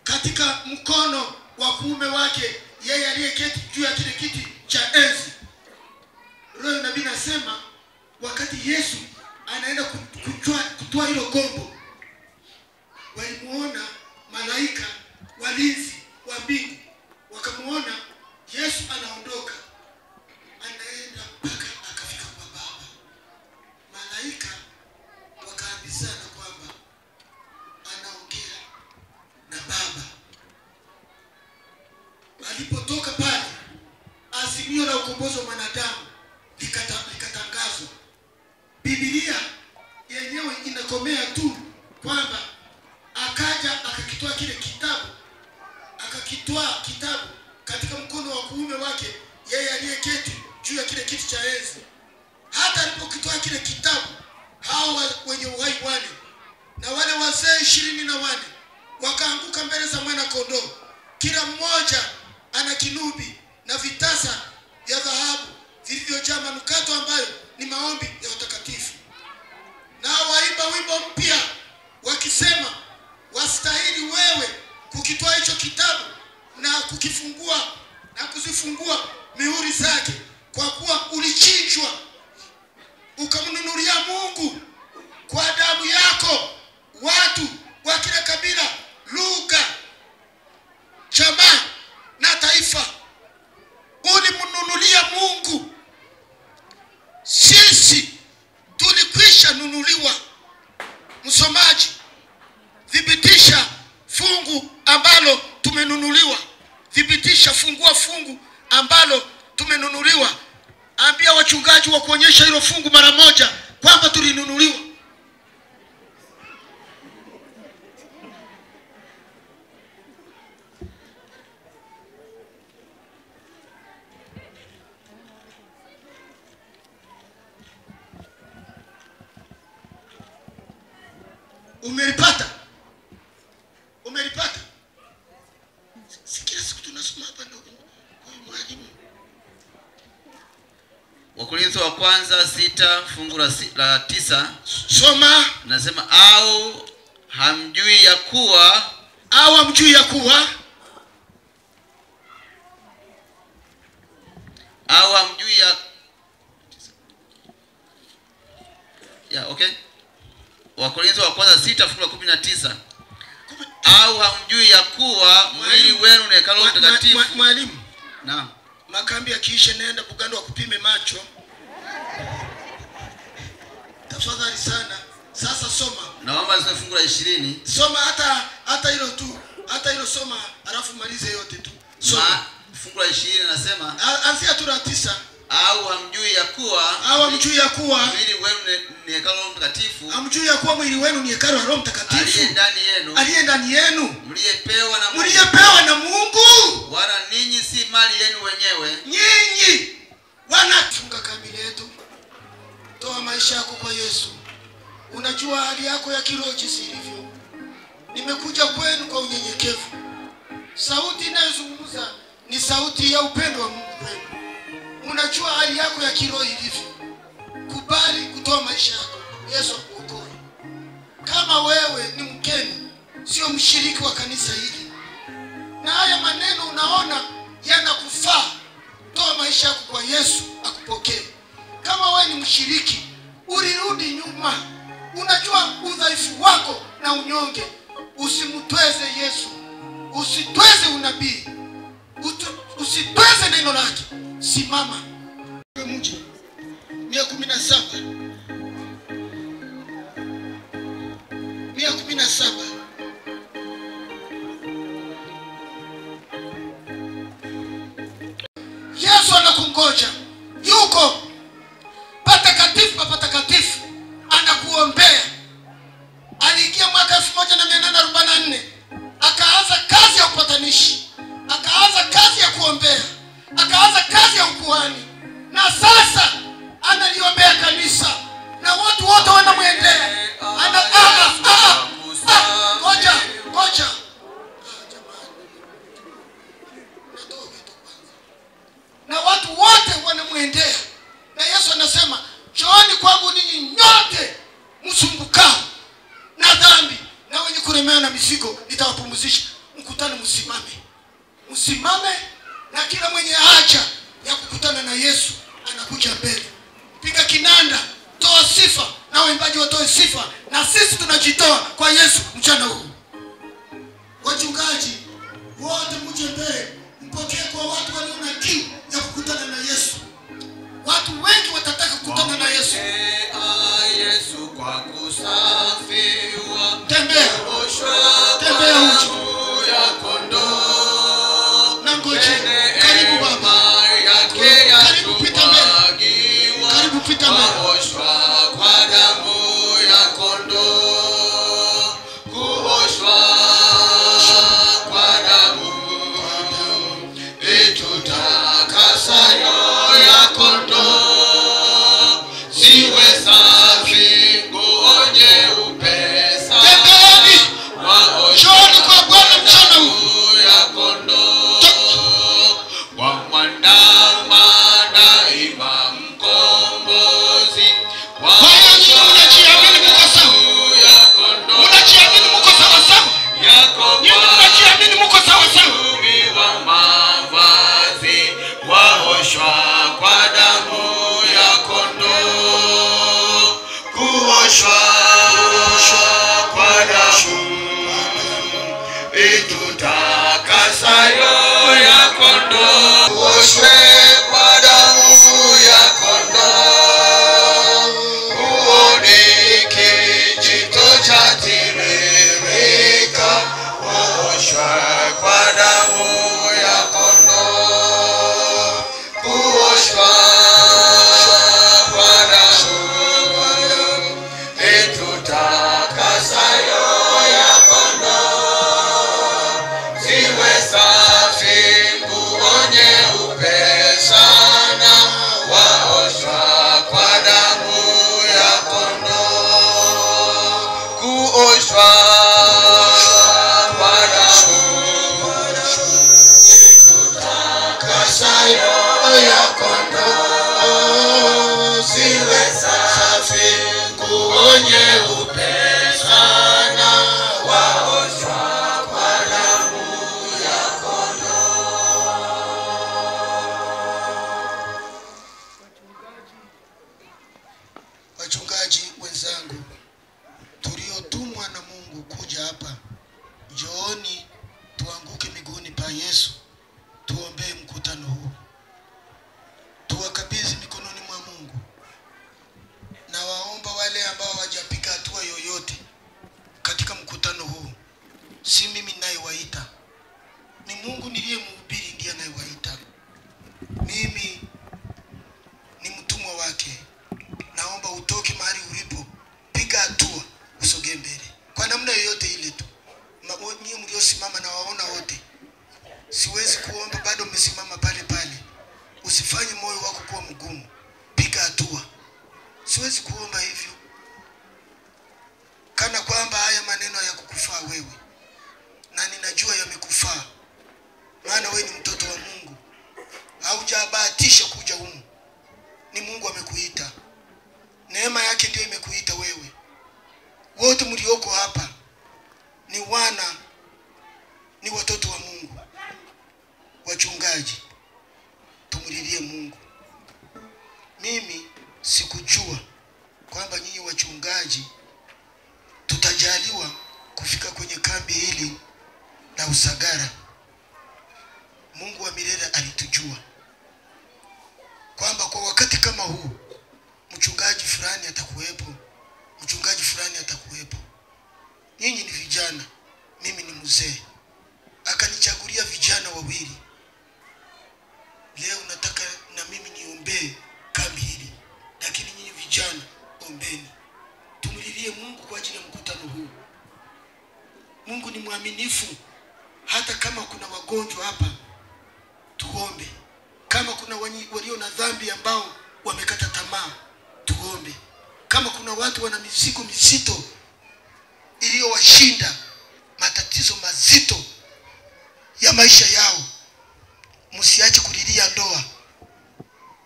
katika mkono wa kuume wake yeye aliyeketi juu ya kile kiti cha enzi. Roho nabii nasema wakati Yesu anaenda kutoa hilo gombo, walimuona malaika walinzi wa mbingu, wakamuona Yesu anaondoka, anaenda Kisha fungua fungu ambalo tumenunuliwa. Ambia wachungaji wa kuonyesha hilo fungu mara moja kwamba tulinunuliwa. Umelipata? Umelipata? Si kila siku tunasoma hapa ndio kwa mwalimu. Wakorintho wa kwanza 6 fungu la 9. Soma. Nasema au hamjui ya kuwa, au hamjui ya kuwa, au hamjui ya ya okay. Wakorintho wa kwanza 6 fungu la 19. Au hamjui ya kuwa mwili wenu ni hekalu la Mtakatifu. Mwalimu. Naam. Makambi yakiisha nenda Bugando wakupime macho. Tafadhali sana. Sasa soma. Naomba nisome fungu la 20. Soma hata hilo tu. Hata hilo soma alafu malize yote tu. Soma. Fungu la 20 nasema anzia tu la 9. Au hamjui ya kuwa, au hamjui ya kuwa mwili wenu ni hekalu la Roho Mtakatifu. Hamjui ya kuwa mwili wenu ni hekalu la Roho Mtakatifu aliye ndani yenu, aliye ndani yenu, mliyepewa na Mungu, mliyepewa na Mungu, wala ninyi si mali yenu wenyewe. Nyinyi wanafunga kambi yetu. Toa maisha yako kwa Yesu. Unajua hali yako ya kiroho jinsi ilivyo. Nimekuja kwenu kwa unyenyekevu. Sauti inayozungumza ni sauti ya upendo wa Mungu kwenu. Unajua hali yako ya kiroho ilivyo. Kubali kutoa maisha yako, Yesu akuokoe. Kama wewe ni mgeni, sio mshiriki wa kanisa hili, na haya maneno unaona yanakufaa, toa maisha yako kwa Yesu akupokee. Kama wewe ni mshiriki, ulirudi nyuma, unajua udhaifu wako na unyonge, usimtweze Yesu, usitweze unabii, usitweze neno lake. Simama. Mje 117. 117. Yesu anakungoja. Yuko patakatifu pa patakatifu, anakuombea. Aliingia mwaka 1844 akaanza kazi ya upatanishi, akaanza kazi ya kuombea, akaanza kazi ya ukuhani, na sasa analiombea kanisa na watu wote wanamwendea. Ana ngoja ngoja, na watu wote wanamwendea. Na Yesu anasema, njooni kwangu ninyi nyote msumbukao na dhambi na wenye kulemewa na mizigo, nitawapumzisha. Mkutano, msimame, msimame, na kila mwenye haja ya kukutana na Yesu anakuja mbele. Piga kinanda, toa sifa, na waimbaji watoe sifa, na sisi tunajitoa kwa Yesu mchana huu. Wachungaji wote mje mbele, mpokee kwa watu walio na kiu ya kukutana na Yesu. Watu wengi watataka kukutana na Yesu. Yesu kwa kusafiwa. Tembea. Tembea uje. Na ngoje. Karibu baba. Karibu pita mbele. Karibu pita mbele. Kwa damu ya kondoo. Kuoshwa kwa damu itutakasayo ya kondoo. Ziwe safi nguo nyeupe sana. Tembeeni. Njooni kwa Bwana mchana huu. Ya kondoo. Wa mwandama daima mkombozi. Kwa hiyo nyinyi mnajiamini mko sawa. Mnajiamini mko sawa sawa. Nyinyi mnajiamini mko sawa sawa. Mavazi waoshwa kwa damu ya kondoo. Kuoshwa kwa damu itutakasayo ya kondoo. Kuoshwe kwa damu ya kondoo. Huo ni kijito cha tiririka. Waoshwe kwa damu ya kondoo. Waoshwa kwa damu itutakasayo ya kondoo, ziwe safi, nguo nyeupe sana. Waoshwa kwa damu ya kondoo. Wachungaji wenzangu tuliotumwa na Mungu kuja hapa, njooni tuanguke miguuni pa Yesu, tuombee mkutano huu, tuwakabidhi mikononi mwa Mungu. Na waomba wale ambao hawajapiga hatua yoyote katika mkutano huu, si mimi ninayewaita, ni Mungu niliyemhubiri ndiye anayewaita. Mimi ni mtumwa wake. Naomba utoke mahali ulipo, piga hatua, usogee mbele kwa namna yoyote ile tu. Nyinyi mliosimama na waona wote, siwezi kuomba bado mmesimama pale pale. Usifanye moyo wako kuwa mgumu, piga hatua. Siwezi kuomba hivyo kana kwamba haya maneno hayakukufaa wewe, na ninajua yamekufaa, maana wewe ni mtoto wa Mungu. Haujabahatisha kuja humu, ni Mungu amekuita. Neema yake ndio imekuita wewe. Wote mlioko hapa ni wana, ni watoto wa Mungu. Wachungaji, tumlilie Mungu. Mimi sikujua kwamba nyinyi wachungaji tutajaliwa kufika kwenye kambi hili la Usagara. Mungu wa milele alitujua kwamba kwa wakati kama huu mchungaji fulani atakuwepo, mchungaji fulani atakuwepo. Nyinyi ni vijana, mimi ni mzee. Akanichagulia vijana wawili. Leo nataka na mimi niombee kambi hili, lakini nyinyi vijana ombeni. Tumlilie Mungu kwa ajili ya mkutano huu. Mungu ni mwaminifu. Hata kama kuna wagonjwa hapa, tuombe. Kama kuna walio na dhambi ambao wamekata tamaa, tuombe. Kama kuna watu wana mizigo mizito iliyowashinda, matatizo mazito ya maisha yao, msiache kulilia ndoa,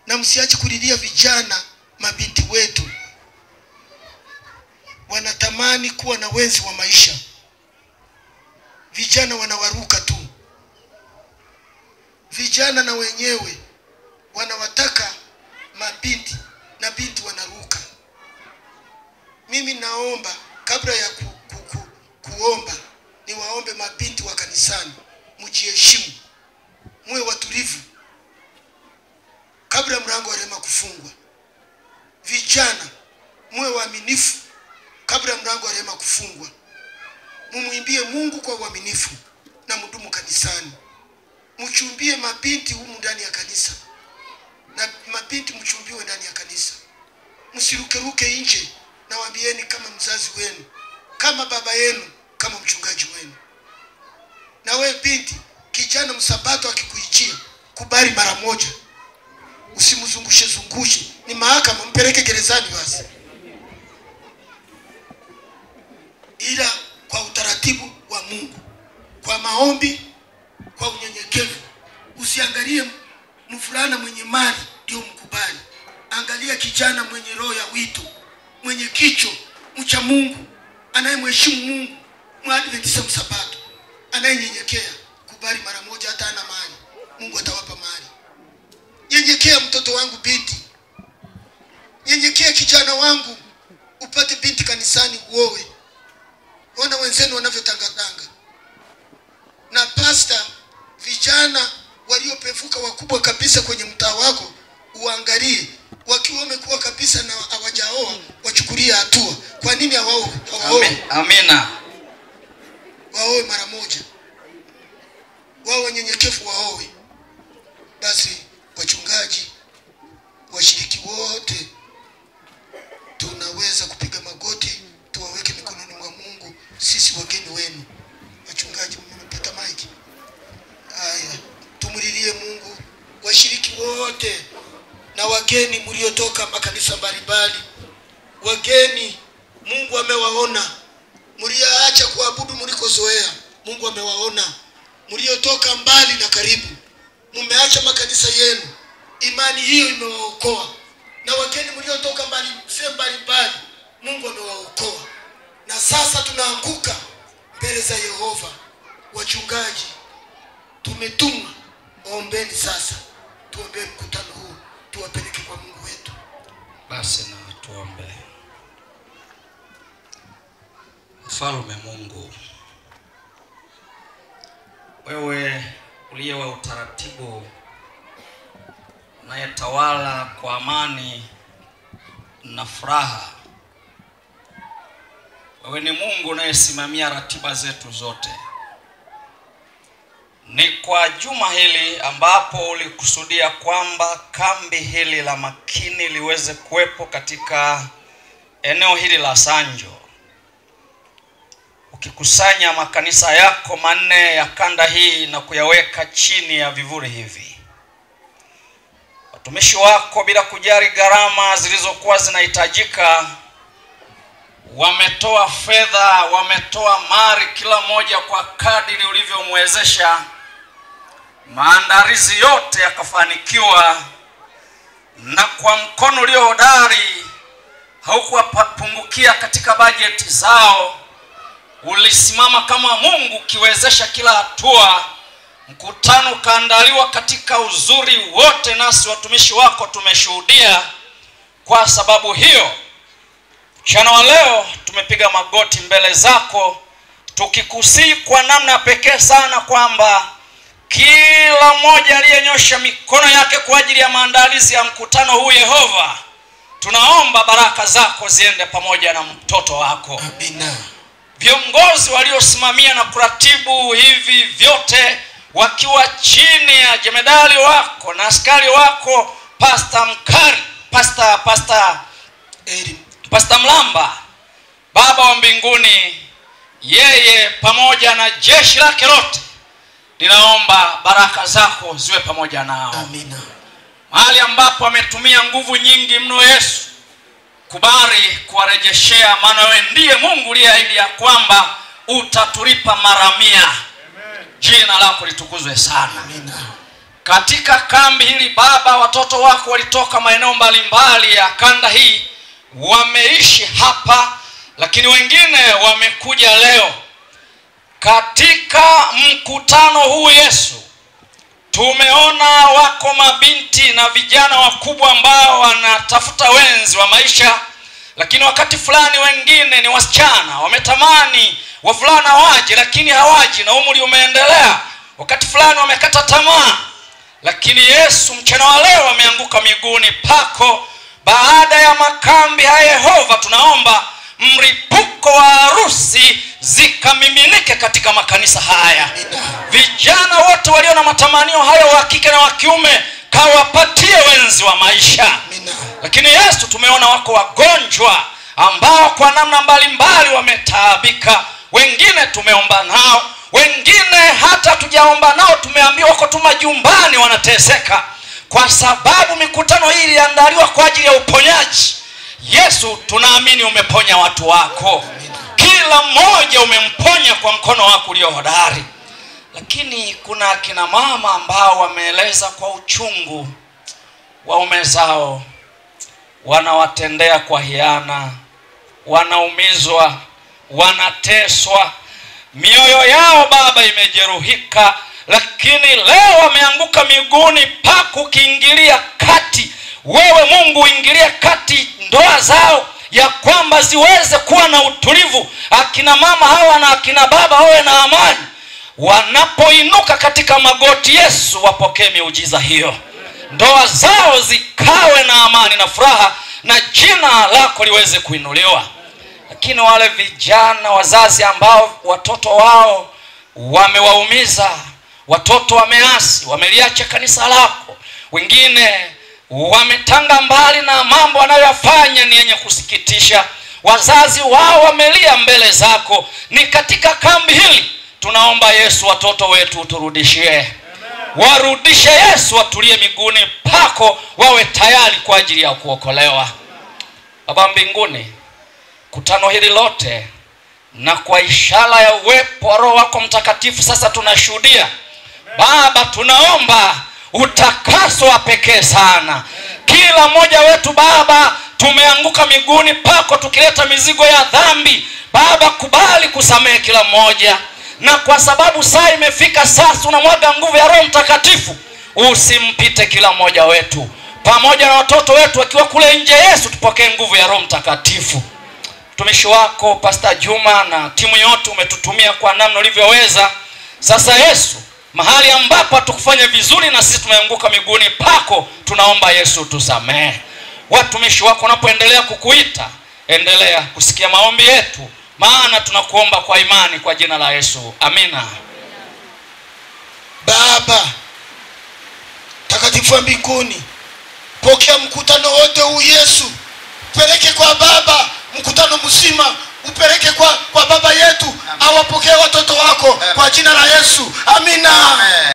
na msiache kulilia vijana, mabinti wetu wanatamani kuwa na wenzi wa maisha. Vijana wanawaruka tu. Vijana na wenyewe wanawataka mabinti, na binti wanaruka. Mimi naomba kabla ya kuomba, niwaombe mabinti wa kanisani, mjiheshimu, muwe watulivu kabla mlango wa rehema kufungwa. Vijana muwe waaminifu kabla mlango wa rehema kufungwa. Mumuimbie Mungu kwa uaminifu na mdumu kanisani. Mchumbie mabinti humu ndani ya kanisa, na mabinti mchumbiwe ndani ya kanisa. Msirukeruke nje. Nawaambieni kama mzazi wenu, kama baba yenu, kama mchungaji wenu. Na we binti, kijana msabato akikuijia, kubali mara moja. Usimzungushe zungushe, ni mahakama, mpeleke gerezani basi. Ila kwa utaratibu wa Mungu, kwa maombi, kwa unyenyekevu. Usiangalie mvulana mwenye mali ndio mkubali. Angalia kijana mwenye roho ya wito, mwenye kicho, mcha Mungu, anayemheshimu Mungu, Mwadventista msabato, anayenyenyekea. Kubali mara moja, hata ana mali, Mungu atawapa mali. Nyenyekea mtoto wangu binti, nyenyekea kijana wangu, upate binti kanisani uowe. Ona wenzenu wanavyotangatanga. Na pasta, vijana waliopevuka wakubwa kabisa kwenye mtaa wako, uangalie wakiwa wamekuwa kabisa na hawajaoa, wachukulie hatua. Kwa nini hawaoe? Amina. Waoe mara moja. Wao wanyenyekevu waoe. Basi wachungaji, washiriki wote, tunaweza kupiga magoti, tuwaweke mikononi mwa Mungu sisi wageni wenu. Wachungaji, mmepata maiki? Haya, tumlilie Mungu. Washiriki wote na wageni mliotoka makanisa mbalimbali, wageni Mungu amewaona. Mlioacha kuabudu mlikozoea, Mungu amewaona. Mliotoka mbali na karibu, mmeacha makanisa yenu, imani hiyo imewaokoa. Na wageni mliotoka mbali, sehemu mbalimbali, Mungu amewaokoa. Na sasa tunaanguka mbele za Yehova. Wachungaji tumetumwa, ombeni sasa, tuombee mkutano huu, tuwapeleke kwa Mungu wetu. Basi na tuombe. Mfalme Mungu, wewe uliye wa utaratibu, unayetawala kwa amani na furaha, wewe ni Mungu unayesimamia ratiba zetu zote. Ni kwa juma hili ambapo ulikusudia kwamba kambi hili la Makini liweze kuwepo katika eneo hili la Sanjo, ukikusanya makanisa yako manne ya kanda hii na kuyaweka chini ya vivuli hivi. Watumishi wako bila kujali gharama zilizokuwa zinahitajika wametoa fedha, wametoa mali, kila moja kwa kadiri ulivyomwezesha. Maandalizi yote yakafanikiwa, na kwa mkono ulio hodari haukuwapungukia katika bajeti zao. Ulisimama kama Mungu ukiwezesha kila hatua. Mkutano ukaandaliwa katika uzuri wote, nasi watumishi wako tumeshuhudia. Kwa sababu hiyo, mchana wa leo tumepiga magoti mbele zako, tukikusihi kwa namna pekee sana kwamba kila mmoja aliyenyosha mikono yake kwa ajili ya maandalizi ya mkutano huu, Yehova, tunaomba baraka zako ziende pamoja na mtoto wako. Amina. Viongozi waliosimamia na kuratibu hivi vyote wakiwa chini ya jemedali wako na askari wako Pastor Mkari, Pastor Mlamba, Baba wa mbinguni, yeye pamoja na jeshi lake lote, ninaomba baraka zako ziwe pamoja nao. Amina. Mahali ambapo ametumia nguvu nyingi mno, Yesu, kubali kuwarejeshea, maana wewe ndiye Mungu uliyeahidi ya kwamba utatulipa mara 100. Jina lako litukuzwe sana. Amina. Katika kambi hili Baba, watoto wako walitoka maeneo mbalimbali ya kanda hii, wameishi hapa, lakini wengine wamekuja leo. Katika mkutano huu Yesu, tumeona wako mabinti na vijana wakubwa ambao wanatafuta wenzi wa maisha, lakini wakati fulani wengine ni wasichana wametamani wavulana waje, lakini hawaji na umri umeendelea. Wakati fulani wamekata tamaa, lakini Yesu mchana wa leo wameanguka miguuni pako. Baada ya makambi haya Yehova, tunaomba mripuko wa harusi zikamiminike katika makanisa haya. Vijana wote walio na matamanio hayo wa kike na wa kiume, kawapatie wenzi wa maisha. Lakini Yesu, tumeona wako wagonjwa ambao kwa namna mbalimbali wametaabika. Wengine tumeomba nao, wengine hata tujaomba nao, tumeambiwa wako tu majumbani wanateseka, kwa sababu mikutano hii iliandaliwa kwa ajili ya uponyaji. Yesu, tunaamini umeponya watu wako. Kila mmoja umemponya kwa mkono wako ulio hodari. Lakini kuna kina mama ambao wameeleza kwa uchungu waume zao wanawatendea kwa hiana, wanaumizwa, wanateswa, mioyo yao Baba imejeruhika, lakini leo wameanguka miguuni pako ukiingilia kati. Wewe Mungu uingilie kati ndoa zao, ya kwamba ziweze kuwa na utulivu. Akina mama hawa na akina baba wawe na amani. Wanapoinuka katika magoti, Yesu, wapokee miujiza hiyo. Ndoa zao zikawe na amani na furaha, na jina lako liweze kuinuliwa. Lakini wale vijana, wazazi ambao watoto wao wamewaumiza, watoto wameasi, wameliacha kanisa lako, wengine wametanga mbali na mambo wanayoyafanya ni yenye kusikitisha, wazazi wao wamelia mbele zako. Ni katika kambi hili tunaomba Yesu, watoto wetu uturudishie. Warudishe Yesu, watulie miguuni pako, wawe tayari kwa ajili ya kuokolewa. Baba mbinguni, kutano hili lote Na kwa ishara ya uwepo wa Roho wako Mtakatifu sasa tunashuhudia. Baba, tunaomba utakaso wa pekee sana. Kila mmoja wetu Baba tumeanguka miguuni pako tukileta mizigo ya dhambi. Baba, kubali kusamehe kila mmoja. Na kwa sababu saa imefika sasa unamwaga nguvu ya Roho Mtakatifu, usimpite kila mmoja wetu pamoja na watoto wetu wakiwa kule nje. Yesu, tupokee nguvu ya Roho Mtakatifu. Mtumishi wako Pastor Juma na timu yote umetutumia kwa namna ulivyoweza. Sasa Yesu, mahali ambapo hatukufanya vizuri na sisi tumeanguka miguuni pako, tunaomba Yesu tusamehe. Watumishi wako wanapoendelea kukuita, endelea kusikia maombi yetu, maana tunakuomba kwa imani kwa jina la Yesu. Amina. Baba takatifu wa mbinguni, pokea mkutano wote huu Yesu. Peleke kwa Baba mkutano mzima, upeleke kwa Baba yetu, awapokee watoto wako. Amen. Kwa jina la Yesu. Amina. Amen.